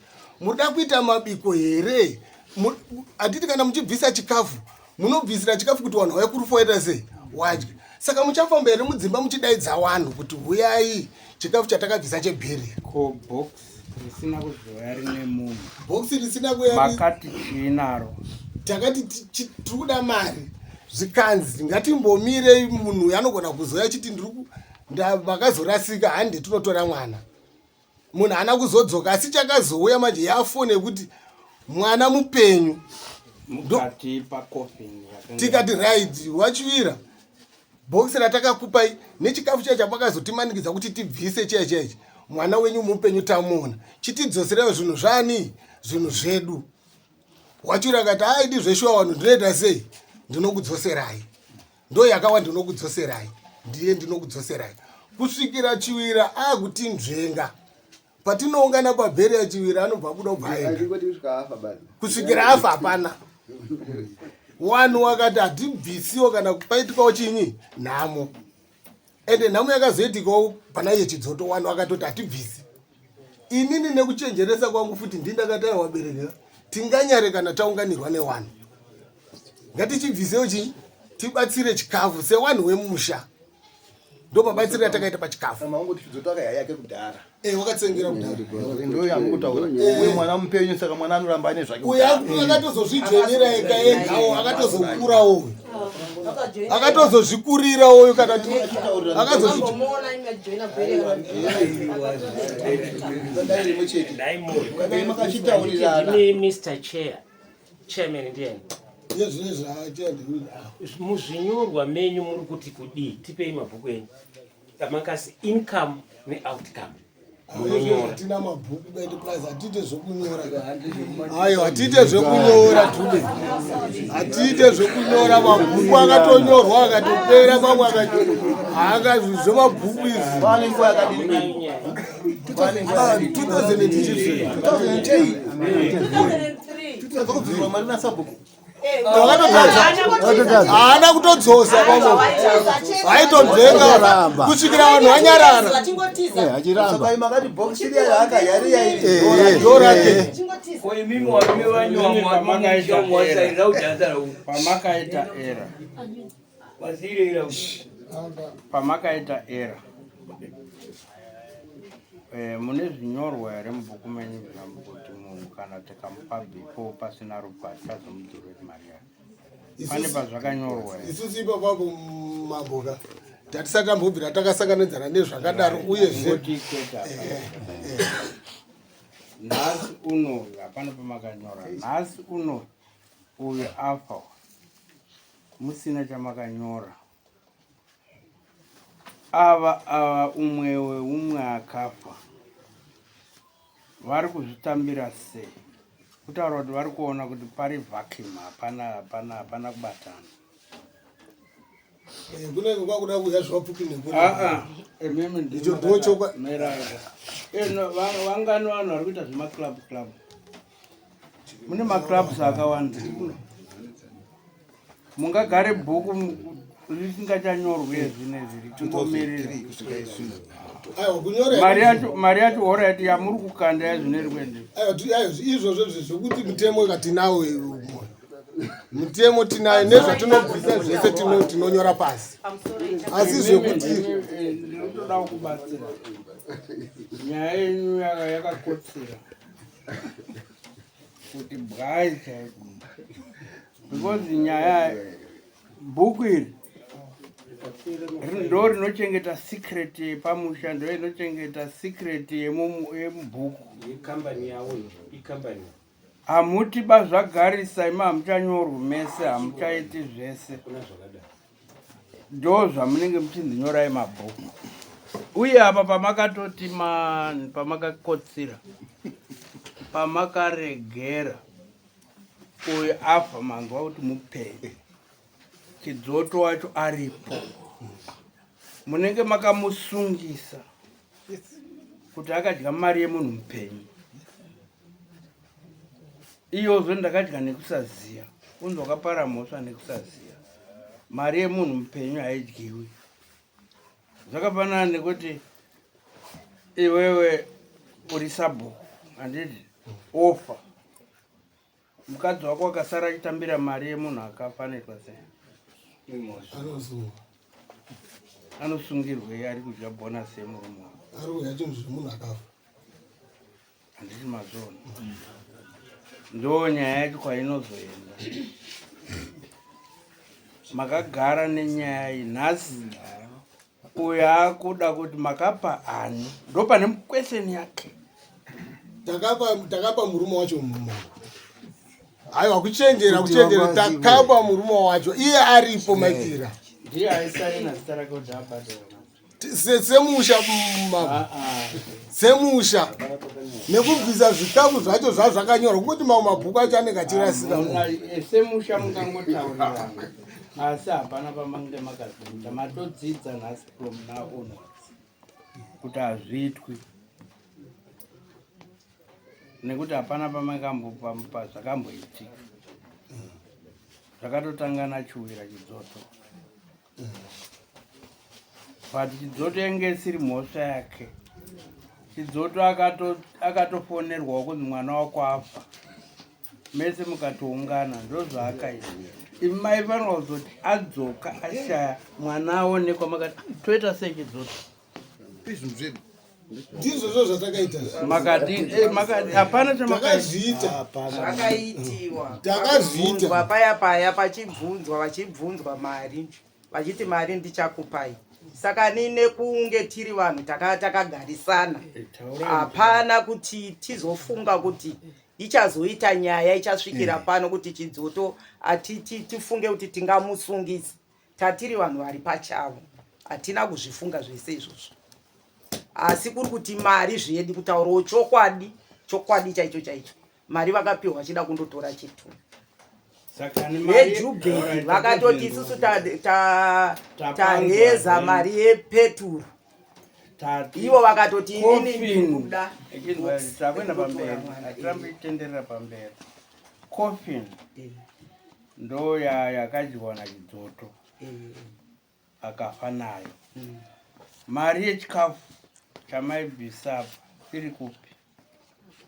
muda kuita mabiko here? Hatiti kana muchibvisa chikafu munobvisira chikafu kuti vanhu vauye kurufu waita sei wadye. Saka muchafamba here mudzimba muchidaidza vanhu kuti huyai chikafu chatakabvisa chebheri? Ko box risina kuzouya rine munhu, box risina kuuya makati chii naro? Takati tiri kuda mari, zvikanzi ngatimbomirei, munhu uyu anogona kuzouya achiti makazorasika, hande tinotora mwana. Munhu haana kuzodzoka, asi chakazouya manje yafoni yekuti mwana mupenyu. Mukati pacoffin Tikati right, wachivira bhokisi ratakakupai nechikafu chiya chamakazotimanikidza kuti tibvise chiya chiya ichi, mwana wenyu mupenyu tamuona, chitidzoserewo zvinhu zvani, zvinhu zvedu. Wachivira akati aidi zveshuwa, vanhu ndinoita sei, ndinokudzoserai, ndo yakawa ndinokudzoserai, ndiye ndinokudzoserai kusvikira Chiwira akutinzvenga. Patinoungana pabheri yaChiwira anobva kuda kubva aenda kusvikira afa hapana. Wanhu wakati hatibvisiwo kana paitikawo chinyi nhamo, ende nhamo yakazoitikawo pana iye Chidzoto, wanhu wakatoti hatibvisi. Inini nekuchenjeresa kwangu futi ndindakati aiwa vabereki tinganyare kana taunganirwa newanhu, ngatichibvisewo chinyi tibatsire chikafu sewanhu wemusha. Ndo mabatsiro atakaita pachikafu. Maungoti Chidzoto akaya yake kudhara. Wakatsengira kudhara. Ndo yamukutaura. Uye mwana mupenyu, saka mwana anoramba ane zvake. Uye akatozozvijoinira ega egawo, akatozokurawo uyu, akatozozvikurira uyu, kana akazozvi Mr. Chair, Chairman ndiani? Muzvinyorwa menyu muri kuti kudii? Tipei mabhuku enyu. Amakasi income neoutcome. Munonyora. Hatina mabhuku bende, plus hatiite zvokunyora. Ayo hatiite zvokunyora dube, hatiite zvokunyora. Mabhuku akatonyorwa akatopera, mamwe zvemabhuku izvi 2000 haana kutodzosa, pamwe aitonzvenga kusvikira vanhu vanyarara. Pamakaita era, pamakaita era, mune zvinyorwa here mubhuku menyu zvinamba kuti munhu kana tikamupa before pasina ropa tichazomudzoreri mari yake? Pane pazvakanyorwa here? Isusu ipapapo mamboka tatisati tambobvira takasanganidzana nezvakadaro uyezve. Ngoti kwete hapana. Nhasi uno hapana pamakanyora. Nhasi uno uyu afa musina chamakanyora, ava umwe weumwe akafa vari kuzvitambira sei? Kutaura kuti vari kuona kuti pari vacuum, hapana hapana hapana kubatana. Kunenge kwakuda kuuya zvapfupi nekuri. Ah, ah, imimi ndimi Icho ndo chokwa- Mirai. No, vangani vanhu vari kuita zvemaclub club? Mune maclubs akawanda. Mungagare bhuku Zvisingachanyorwi ezvinezvi richingomirira. Aiwa, kunyora Mari yacho, mari yacho horaiti yamuri kukanda yazvino iri kuendepi? Aiwa, aiwa, izvozvo zvekuti mutemo katinawo mutemo tinayo nezvatinobvisa zvese tinonyora pasi, asi zvekuti Ndinotoda kubatsira. Nyaya yenyu yakakotsera kuti bwai chaiko, because nyaya bhuku iri ndo rinochengeta secret yepamusha, ndo inochengeta secret yemubhuku. Ikambani yavo iyo, ikambani. Hamuti bazvagarisa imi, hamuchanyorwi mese, hamuchaiti zvese. Kuna zvakadaro. Ndo zvamunenge muchinzi nyorai mabhuku. Uye apa pamakatoti pamakakotsira, pamakaregera uyu afa, manzwa kuti mupenyu, Chidzoto wacho aripo, munenge makamusungisa kuti akadya mari yemunhu mupenyu. Iyozvo ndakadya nekusaziya, unzi wakapara mhosva nekusaziya. Mari yemunhu mupenyu haidyiwi. Zvakafanana nekuti iwewe uri sabhuku, handiti? Ofa, mukadzi wako akasara achitambira mari yemunhu akafa, anoitwa sei? Anosungwa. Anosungirwei ari kudya bhonasi yemurume wako? Ari kudya chinhu zvemunhu akafa. Handiti mazvoona? Ndo nyaya yacho kwainozoenda. Makagara nenyaya iyi, nhasi uyo akuda kuti makapa ani, ndo pane mukweseni yake. Takapa murume wacho mumwe. Aiwa, kuchenjera. Kuti Kuchenjera. vangu vazive. Takapa murume wacho, iye aripo, maitira. Ndiye aisaina zita rake kuti abhadhara. Semusha semusha nekubvisa zvikamu zvacho zvazvakanyorwa, kungoti mamwe mabhuku acho anenge achirasika. Semusha mungangotaurirana, asi hapana pamange makazviita. Matodzidza nhasi, from now onwards, kuti hazviitwi, nekuti hapana pazvakamboitika. Zvakatotanga naChiwira Chidzoto, but Chidzoto yange isiri mhosva yake. Chidzoto akatofonerwawo kunzi mwana wako afa, mese mukatoungana, ndozvaakaita. Imi maifanirwa kuzoti adzoka ashaya mwana aonekwa, makati, "Ah, toita sei Chidzoto?" Izvinhu zvedu. Ndizvozvo zvatakaita. Makadi makadi hapana Takazviita. Zvakaitiwa. Takazviita. Pakabvunzwa paya paya, pachibvunzwa, vachibvunzwa mari, vachiti mari ndichakupai. Saka nine kunge tiri vanhu takagarisana, hapana kuti tizofunga kuti ichazoita nyaya ichasvikira pano, kuti Chidzoto tifunge kuti tingamusungisa. Tatiri vanhu vari pachavo, hatina kuzvifunga zvese izvozvo. Asi kuri kuti mari zvedu, kutaurawo chokwadi, chokwadi chaicho chaicho, mari vakapiwa vachida kundotora chitupa. VeJubheki vakatoti isusu tareza mari yepeturu, ivo vakatoti inini ndikuda. Takuenda pamberi, hatirambi tichitenderera pamberi. Coffin ndo yakadyiwa naChidzoto akafa nayo. Mari yechikafu chamaibvisa apa iri kupi?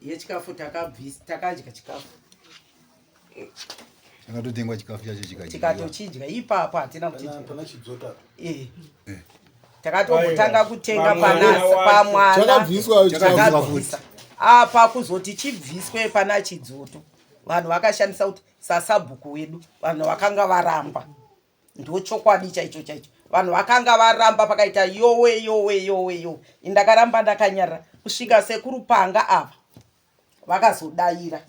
Yechikafu takabvisa, takadya chikafu. Chakatotengwa chikafu chacho chikadyiwa. Tikatochidya ipapo, hatina kuchidya. Pana Chidzota. Eh. Takatombotanga kutenga Pamwana wacho. pamwana. Chakabviswa. Chakabvisa apa, kuzoti chibviswe pana Chidzoto, vanhu vakashandisa kuti sasabhuku wedu, vanhu vakanga varamba. Ndo chokwadi chaicho chaicho, vanhu vakanga varamba. Pakaita yowe yowe yowe yowe, indakaramba ndakanyarara kusvika sekuru panga ava vakazodayira,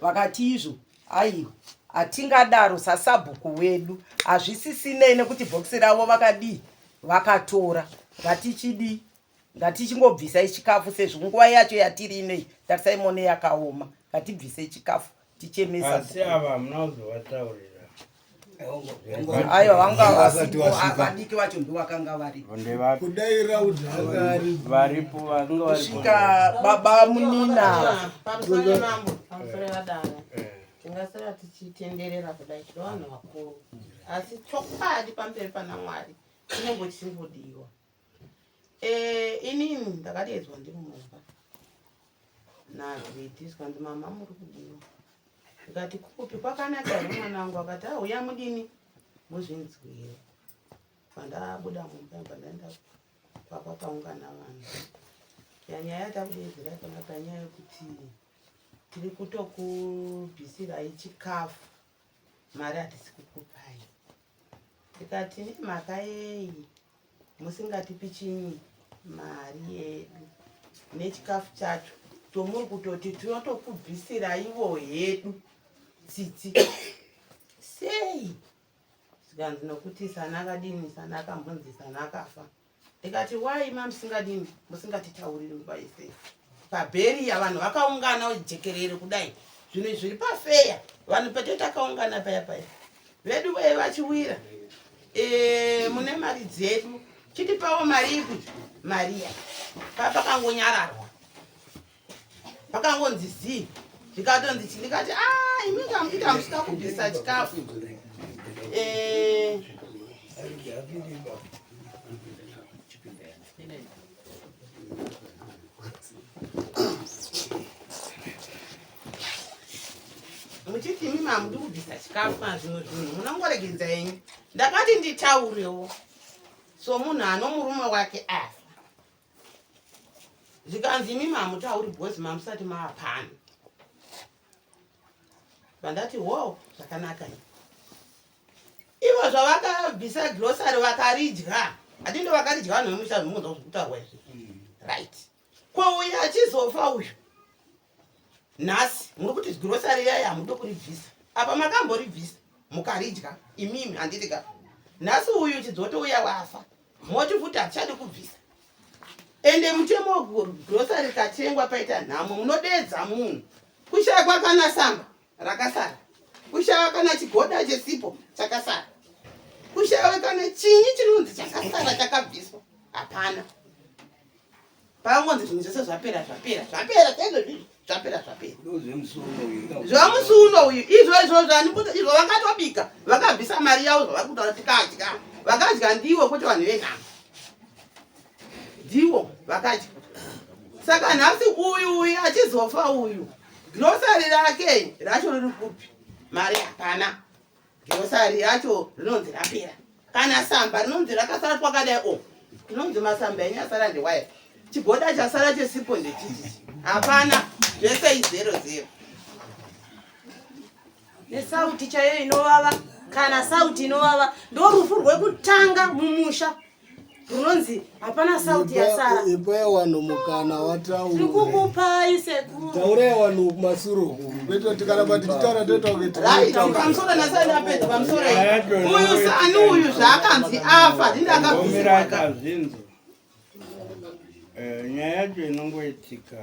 vakati izvo aiwa, hatingadaro sasabhuku wedu, hazvisisinei nekuti bhokisi ravo vakadii, vakatora. Ngatichidii, ngatichingobvisai chikafu, sezvo nguva yacho yatiri inei, tarisai mone yakaoma, ngatibvisei chikafu tichemesa. Asi ava hamuna kuzovataurira? Aiwa, vanga Vasati vasipo. vasvika. Vadiki vacho ndo vakanga varipo. Ndevapi? Kudai raudhakari. Varipo, vanga varipo. Kusvika baba munina. Pamusoro mambo, pamusoro vadaro, tingasara tichitenderera kudai, tino vanhu vakuru. Asi chokwadi pamberi pana Mwari chinenge chichingodiwa. Eh, inini ndakadeedzwa ndiri mumba naGwiti zvikanzi mama muri kudiwa. Ndikati kupi kwakanaka here mwanangu? Akati auya mudini muzvinzwire. Pandabuda mumba pandaenda kwakakaungana vanhu. Yanyaya yatakudeedzerai panapa nyaya yekuti tiri kutokubvisirai chikafu mari hatisi kukupai. Ndikati nemhaka yei musingatipi chinyi mari yedu nechikafu chacho chomuri kutoti tinotokubvisiraivo hedu tsitsi sei zvikanzi nokuti sana akadini sana akambonzi sana akafa ndikati wai ma musingadini musingatitauriri nguva yese pabheriya vanhu vakaungana jekerere kudai zvinhu zviri pafeya vanhu pete takaungana paya paya vedu wee vachiwira e, mune mari dzedu chitipawo mari ipi mariya papakangonyararwa pakangonzi zii zvikatonzi chi ndikati a ah, imi kamuita musina kubvisa chikafu eh. Muchiti imi mamudi kubvisa chikafu kana zvimwe zvinhu munongoregedza henyu. Ndakati nditaurewo somunhu ano murume wake afa. Zvikanzi imi mamutauri because mamusati maapano. Vandati wo zvakanaka ini. Ivo zvavakabvisa grocery vakaridya. Hatindo vakaridya vanhu vemusha zvimunzwa zvekutaurwa izvi. Right. Ko uyu achizofa uyu nhasi muri kuti grocery yayi hamude kuribvisa apa makamboribvisa mukaridya imimi handiti ka nhasi uyu chidzotouya wafa moti futi hatichadi kubvisa ende mutemo grocery katengwa paita nhamo munodeedza munhu kushaya kana samba rakasara kushaya kana chigoda chesipo chakasara kushaya kana chinyi chinonzi chakasara chakabviswa hapana Pangonzi zvinhu zvese zvapera zvapera zvapera chaizvo zvizvi zvapera zvapera. Zvemusi uno uyu izvo izvo zvani izvo vakatobika vakabvisa mari yavo zvavari kutaura tikadya vakadya ndiwo kwete vanhu venhamo ndiwo vakadya. Saka nhasi uyu uyu achizofa uyu grocery rake racho riri kupi? Mari hapana. Girosari yacho rinonzi rapera kana samba rinonzi rakasara twakadai o tinonzi masamba enyu asara ndewaya chigoda chasara chesipo ndechichichi hapana zvese izero zero nesauti chaiyo inovava kana sauti inovava ndorufu rwekutanga mumusha runonzi hapana sauti yasara ipai wanhu mukana wataure tikukupai sekuru taurai wanhu kumasure uku kwete kuti kana tichitaura toita kunge right pamusoro nasani apedza pamusoro uyu sani uyu zvaakanzi afa ndindakabvisirwa kazvinzo eh, nyaya yacho inongoitika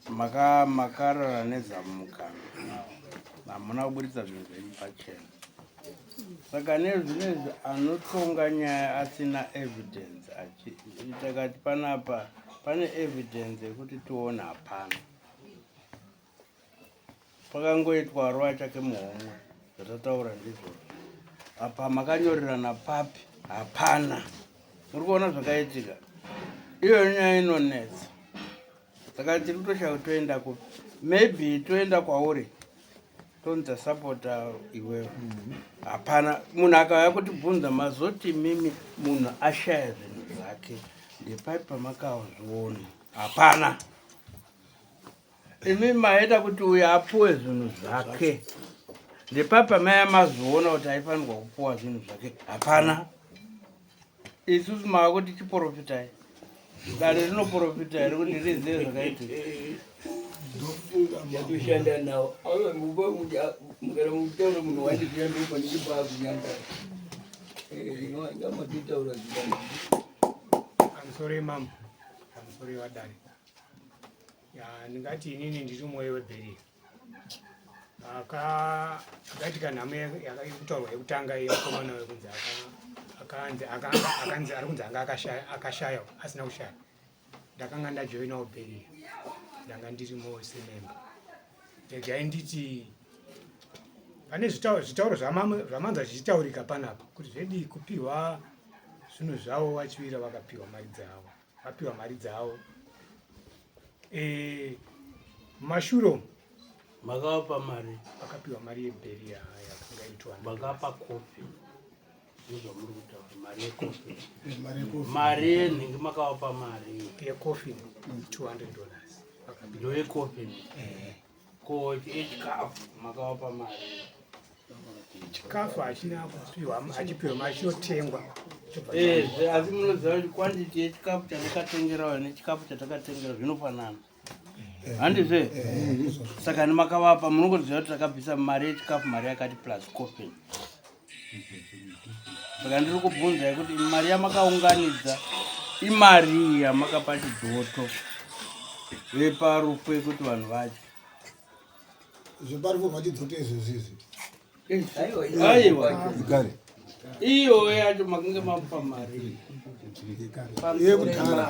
Maka makarara nezamu mukanwa hamuna kuburitsa zvinhu zvenyu pachena saka nezvinezvi anotonga nyaya asina evidence achitakati panapa pane evidence yekuti tione hapana Pakangoitwa rwa chake muhomwe zvatataura ndizvozvo. Apa makanyorerana papi hapana. Muri kuona zvakaitika. Iyo nyaya inonetsa. Saka tiri kutoshaya kuti toenda kupi. Maybe toenda kwauri tonzi tasapota iwewe. Hapana munhu akauya kutibvunza mazoti mimi munhu ashaya zvinhu zvake ndepapi pamakazviona hapana. Imi maita kuti uyo apuwe zvinhu zvake ndepapa maya mazoona kuti aifanirwa kupuwa zvinhu zvake hapana isusu mava kuti chiporofitai dare rinoporofita here kuti rizive zvakaitika yatoshanda nawo mukana mutaura munhu wandikuya ndopandichibaakunyanga ngamatotaura zvivanhu pamusoro imambo pamusoro ivadare Ya, ndingati inini ndiri umwe webheriya akaitika nhamo yekutaurwa yekutanga yemukomana wekunzi akanzi akanzi ari kunzi anga akashaya asina kushaya ndakanga ndajoinawo bheriya ndanga ndirimo sememba regai nditi Pane zvitauro zvamanzwa zvichitaurika panapa kuti zvedi kupiwa zvinhu zvavo vachiwira vakapiwa mari dzavo vapiwa mari dzavo eh, mumashure umu makavapa mari vakapiwa mari yebheri yakanga itwa vakapa kofi ndozvamuri kutaura mari yekofi mari yenhingi makavapa mari yekofi 200 dollars ndoyekofi eh. Ko chikafu makavapa mari? Chikafu hachina kupiwa, hachipiwa mari chinotengwa. Eh, asi munoziva kuti quantity yechikafu chandakatengerawo nechikafu chatakatengera zvinofanana. Eh. Handizve? Eh, Saka makavapa munongoziva kuti takabvisa mari yechikafu mari yakati plus coffin. Saka ndiri kubvunzai kuti mari yamakaunganidza imari yamakapa chidhoto veparufu yekuti vanhu vadye zveparufu rwachidhoto izvezvi izvi aiwa iyo yacho makange mamupa mari yekudhara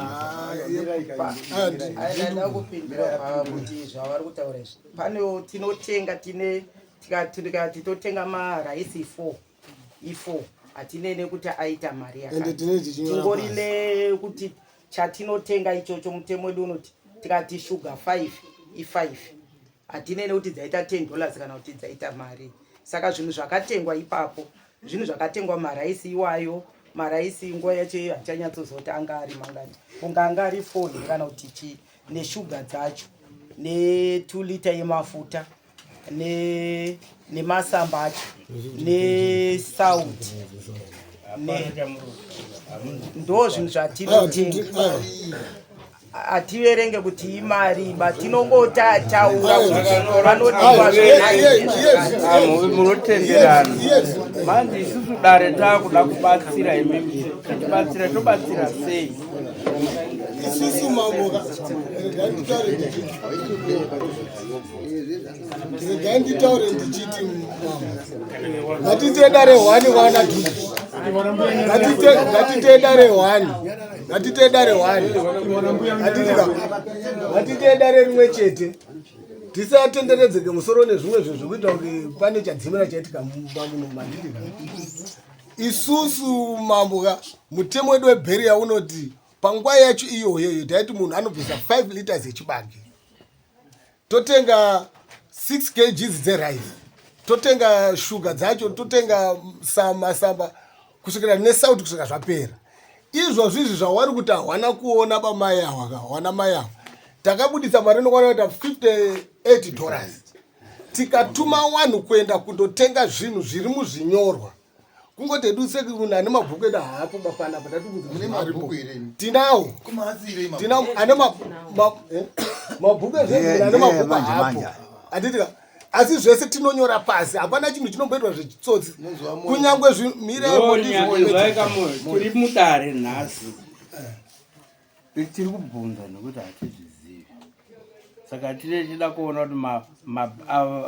kupindura kuti zvavari kutaura izvi pane tinotenga tine tikati totenga maraisi 4 i4 hatinei nekuti aita mari yakatingori nekuti chatinotenga ichocho mutemo wedu unoti tikati shuga 5 i5 hatinei nekuti dzaita 10 dollars kana kuti dzaita mari saka zvinhu zvakatengwa ipapo zvinhu zvakatengwa maraisi iwayo maraisi nguva yacho iyo hachanyatsozoti anga ari mangani kunga anga ari 4 here kana kuti chii neshuga dzacho ne 2 liter yemafuta ne nemasamba acho nesauti ndo zvinhu zvatinotenga hativerenge kuti imari ba tinongotaura kuti vanodiwa munotenderana manje isusu dare taakuda kubatsira imimi tibatsira tobatsira sei isusu mambo regai nditaure ndichiti ngatiite dare hwani wana ngatite dare hwani ngatite dare hwani ngatite dare rimwe chete tisatenderedzeke musoro nezvimwe zvinhu zvekuita kunge pane chadzimira chaitika mumba muno manditika isusu mambo ka mutemo wedu webheriya unoti panguva yacho iyoyoyo taiti munhu anobvisa 5 liters yechibage totenga 6 kgs dzerice totenga shuga dzacho totenga masamba kusvikira nesauti kusvika zvapera izvozvi izvi zvawari kuti hawana kuona bamai awa ka hawana mai awa takabudisa mari inokwana kuita 58 dollars tikatuma vanhu kuenda kundotenga zvinhu zviri muzvinyorwa kungoti hedu seki munhu ane mabhuku edu haapo bapana pa tatibudzimabhuku tinawo tinawo ane eh? mabhuku ezvemunhu ane mabhuku haapo handitika asi zvese tinonyora pasi hapana chinhu chinomboitwa zvechitsotsi kunyange zvimireotiri mudare nhasi eh. tiri kubvunza nekuti hatizvizivi saka tine chida kuona kuti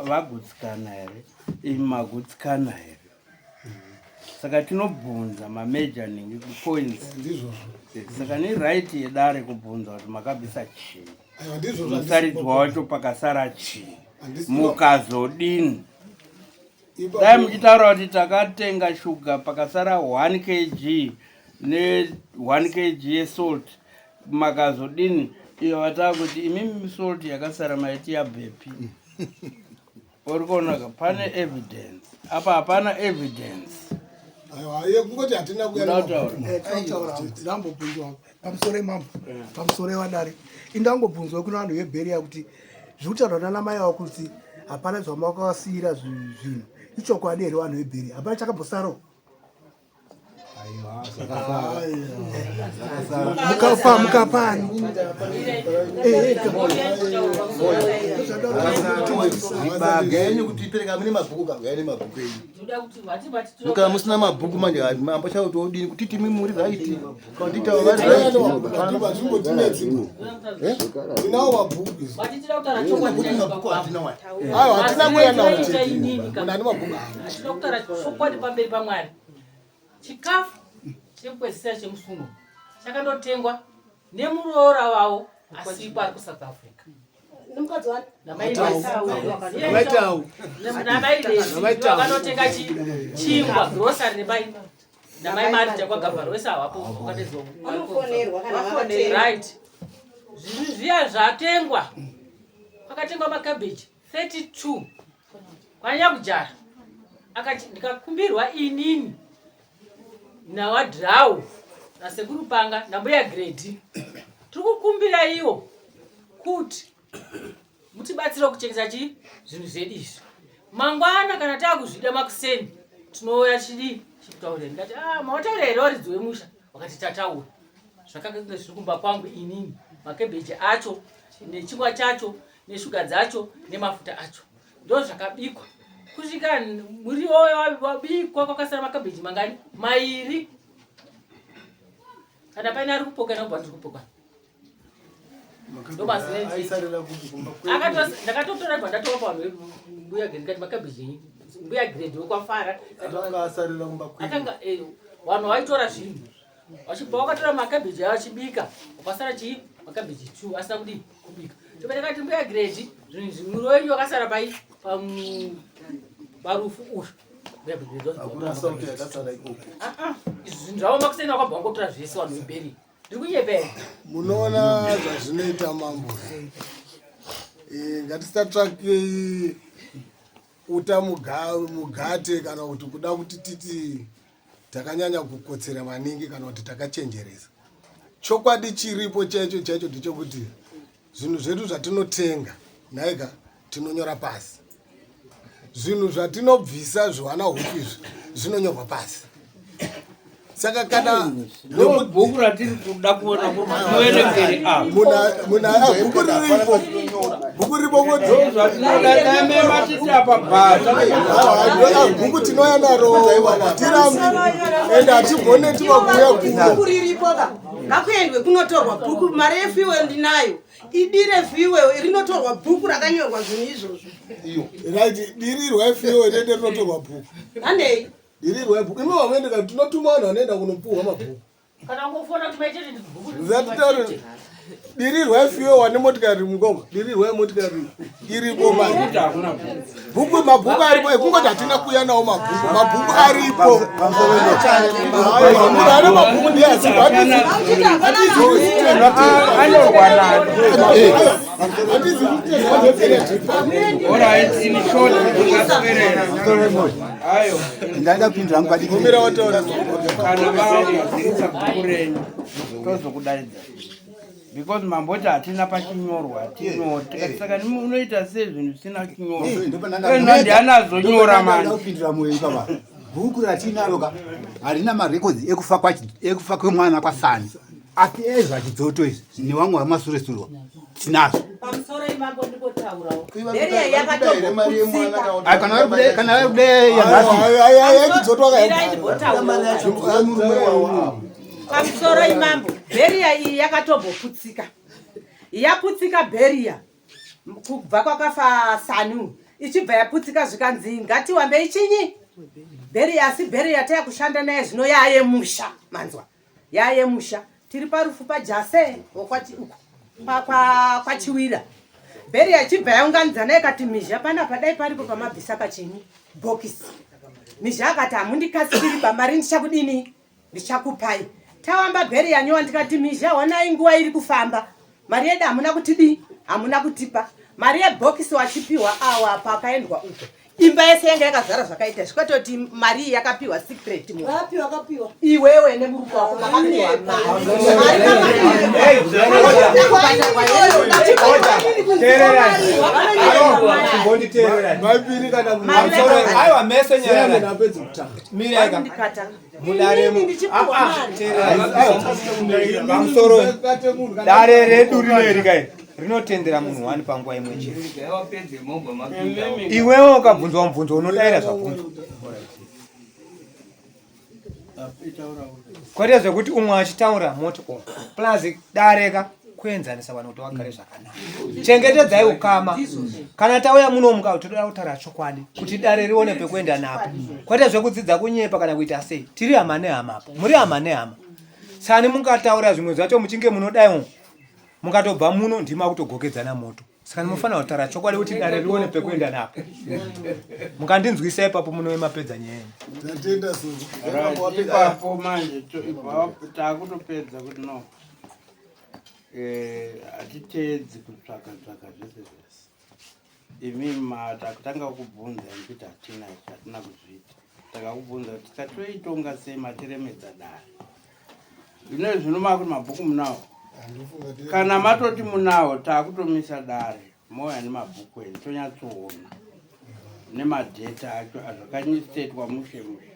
vagutsikana here imi magutsikana here saka tinobvunza mamajor nhingi points saka ni right yedare kubvunza kuti makabvisa chii musaridzwa wacho pakasara chii mukazodini dai muchitaura kuti takatenga shuga pakasara 1 kg ne 1 kg yesalt makazodini iyo vataa kuti imimi salt yakasara maiti yabvepi uri kuonaka pane evidence apa hapana evidence kungoti hatina kuyandambobvunzwa pamusoro emambo pamusoro evadare indangobvunzwa kuna vanhu vebheriya kuti zviri kutaurwa nana mai avo kuti hapana zvamakavasiira zvinhu ichokwadi here vanhu vebheriya hapana chakambosarawo mukapa mukapani gaenyu kuti ipereka mune mabhuku ka gaine mabhuku enyu kana musina mabhuku manje mambo chavo todini kuti timi muri right kana kuti tava vari right tinawo mabhuku ayo hatina kuya nawo chete munhu ane mabhuku hatina kutaura chokwadi pamberi pamwari Chikafu chekupedzisira chemusi uno chakandotengwa nemuroora wavo asipo ari kuSouth Africa. Nemukadzi wani? Namai Lesi chingwa grocery nemai namai Marita kwagavharo wese hawapo wakadedzwa. Vanofonerwa kana vakatenga. Right, zvinhu zviya zvatengwa, kwakatengwa makabheji 32 kwanyakujara, akati ndikakumbirwa inini nawadrau nasekuru Panga nambuya Gredi, tiri kukumbira iwo kuti mutibatsire kuchengesa chi zvinhu zvedu izvi. Mangwana kana taakuzvida makuseni tinouya chidii chikutaurira. Ndikati, ah, mawataura here waridzi wemusha? Wakati tataura. Zvakanga zviri kumba kwangu inini, makebheji acho nechingwa chacho neshuga dzacho nemafuta acho ndo zvakabikwa kusvika muriwo wabikwa, kwakasara makabheji mangani? Mairi. Kana paine ari kupokana, ubva ndiri kupokana. Aisarira kupi kumba kwedu? Ndakatotora bva ndatopa vanhu mbuya Grade, ndikati makabheji enyu, mbuya Grade wekwafara. Akanga asarira kumba kwedu. Akanga vanhu vaitora zvinhu vachibva, vakatora makabheji ayo achibika, wakasara chii? Makabheji two asina kudii kubika. Toba ndakati, mbuya Grade, zvinhu izvi muriwo wenyu wakasara pai parufu uyu. Mbuya Grade Hakuna sauti yakasara ikoko. Ah, ah, izvi zvinhu zvavo makuseni vakabva vangotora zvese vanhu vemberi. Ndiri kunyepera? Munoona zvazvinoita mambo. Ngatisatsvakei uta mugate kana kuti kuda kuti titi takanyanya kukotsera maningi kana kuti takachenjeresa. Chokwadi chiripo chaicho chaicho ndechekuti zvinhu zvedu zvatinotenga nhaika tinonyora pasi, zvinhu zvatinobvisa zviwana huku izvi zvinonyorwa pasi. Saka kana Ndo bhuku ratiri kuda kuona kuti muverengere apa. Muna bhuku riripo, bhuku riripo kuti Zvatinoda dame matiti apa bhata. Bhuku tinouya naro, tirambi ende hatigone tivakuuya Bhuku kuno. riripo ka, ngakuendwe kunotorwa bhuku. Mari yefiwe ndinayo, idire fiwe rinotorwa bhuku rakanyorwa zvinhu izvozvo. Right, dirirwa ifiwe rende rinotorwa bhuku. Handei. Dirirwa ibhuku imi vamuendeka, tinotuma vanhu vanoenda kunopuhwa mabhuku. Kana ungofona kuti maitete bhuku. Zatitaure, dirirwa ifiwe wane motikari mukoma, dirirwa motikari iripo manje. Bhuku, mabhuku aripo, ekungoti hatina kuuya nawo mabhuku. Mabhuku aripo. Aiwa, munhu ane mabhuku ndiye asipo. Anorwa nani? Alright, in short, ungaswerera. Ayo. Ndaida kupindura hangu padiki. Mira wataura. Kana vagadzirisa bhuku renyu tozokudaidza, because mamboti hatina pachinyorwa tinyore. Saka unoita sei zvinhu zvisina chinyorwa? Ndiani azonyora manje? Kupindura moyo ipapa, bhuku ratinaro ka harina marekodzi ekufa kwemwana kwaSani, asi ezvachidzoto izvi nevamwe vamasuresure tinazvo. Pamusoro imambo, ndikotaurawo. Bheriya yakatomboputsika. Ai, kana vari kuda yanhasi. Pamusoro imambo, bheriya iyi yakatomboputsika, yaputsika bheriya kubva kwakafa Sanu, ichibva yaputsika zvikanzi ngatiwambei chinyi bheriya. Asi bheriya tayakushanda naye zvino yaayemusha, manzwa, yaayemusha. Tiri parufu paJase wokwati uku kwaChiwira, bheriya ichibva yaunganidza naye kati, mhizha panapa dai paripo pamabvisa kachinyi bhokisi. Mhizha akati, hamundikasikiri pamari, ndichakudini, ndichakupai. Tawamba bheri yanyowa, ndikati, mhizha, wanai nguva iri kufamba, mari yedu hamuna kutidii, hamuna kutipa mari yebhokisi. Wachipiwa awa pakaendwa uko, imba yese yanga yakazara zvakaita zvikatoti mari iyi yakapiwa secret mu Vapi vakapiwa? Iwewe nemurume wako makapiwa mari. Maipiri kana Aiwa, mese nyarara. Napedzi kutanga. Miraika mudaremo. Tererai. Pamusoro, dare redu rineri kai rinotendera munhu wani panguva imwe chete. Iwewe ukabvunzwa mubvunzo unodayira zvabvunzwa, kwete zvekuti umwe achitaura moti o plus dareka kuenzanisa vanhu kuti vagare zvakanaka. Chengetedzai ukama. Kana tauya munomuka toda kutaura chokwadi kuti dare rione pekuenda napo, kwete zvekudzidza kunyepa kana kuita sei. Tiri hama nehama apo, muri hama nehama. Sani mungataura zvimwe zvacho muchinge munodaiwo, mukatobva muno ndima kutogokedzana moto. Saka ndinofanira kutaura chokwadi kuti dare rione pekuenda napo. Mukandinzwisa ipapo munove mapedza nyaya yenyu. Tatenda Right, ipapo manje takutopedza kuti no eh, hatiteedzi kutsvaka tsvaka zvese zvese imi takutanga kubvunza nekuti hatina izvi hatina kuzviita takakubvunza kuti tatoitonga sei matiremedza dare zvino zvino makuti mabhuku munawo kana matoti munawo takutomisa dare mouya nemabhuku enyu tonyatsoona nemadheta acho azvakanyisetwa mushe mushe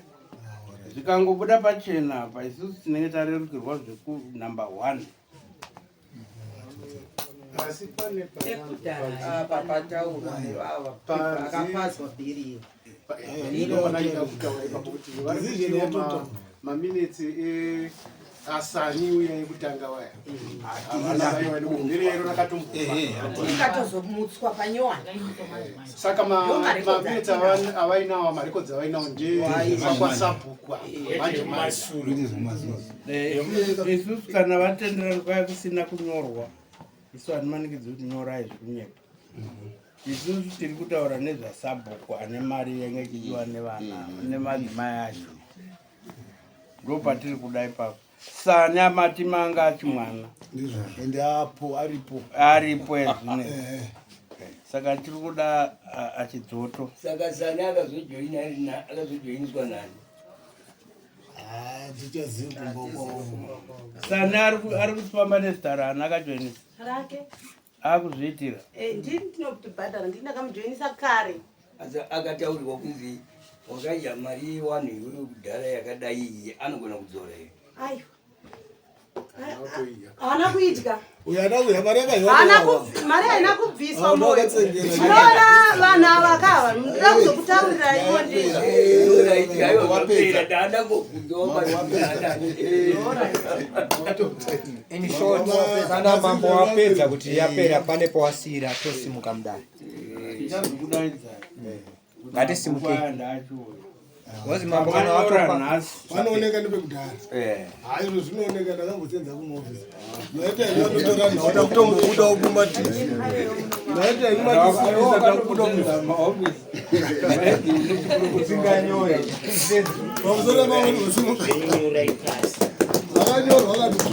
zvikangobuda pachena apa isusu tinenge tarerukirwa zvekunumber one asi pane apa pataurwa ivava pakapazwa bhiri iro kutaura ipapo kuti varikuti maminetsi asani uya yekutanga waya havana vaiwa nekuti iro rakatombofa ikatozomutswa panyowani saka maminetsi avainawo marekodzi avainawo ndekwasabhukwa manje manje isusu kana vatenderani kwaya kusina kunyorwa isu hatimanikidzi kuti nyorai zvekunyepa isusu tiri kutaura nezvasabhuku ane mari yenge ichidiwa nevana nemadzimai acho ndopatiri kuda ipapo sani amati manga achi mwana ende apo aripo aripo ezvine saka tiri kuda achidzoto saka sani akazojoina akazojoiniswa nani tichaziva kumba kwavo sani ari kufamba nezita raani akajoinisa rake akuzviitira Eh, ndini ndinotibhadhara ndini ndakamujoinisa kare asi akataurirwa kunzi wakadya mari yewanhu iwewe kudhara yakadai iyi anogona kudzora here aiwa haana kuidya uyo ana kuya mari Haana mari haina kubviswa moyo unoona vanhu ava kava ndinoda kuzokutaurira iwo In short, kana mambo wapedza kuti yapera pane pawasiyira tosimuka mudare. Ngatisimukei. Wazi mambo kana watopa panooneka nepekudhara ha izvo zvinooneka ndakambosenza kumaofisi maita imi vanotora nhau kutomubuda kumatisi maita imi matisirisa takubuda mumaofisi usinganyore pamusoro pamwe usimuka zvakanyorwa kati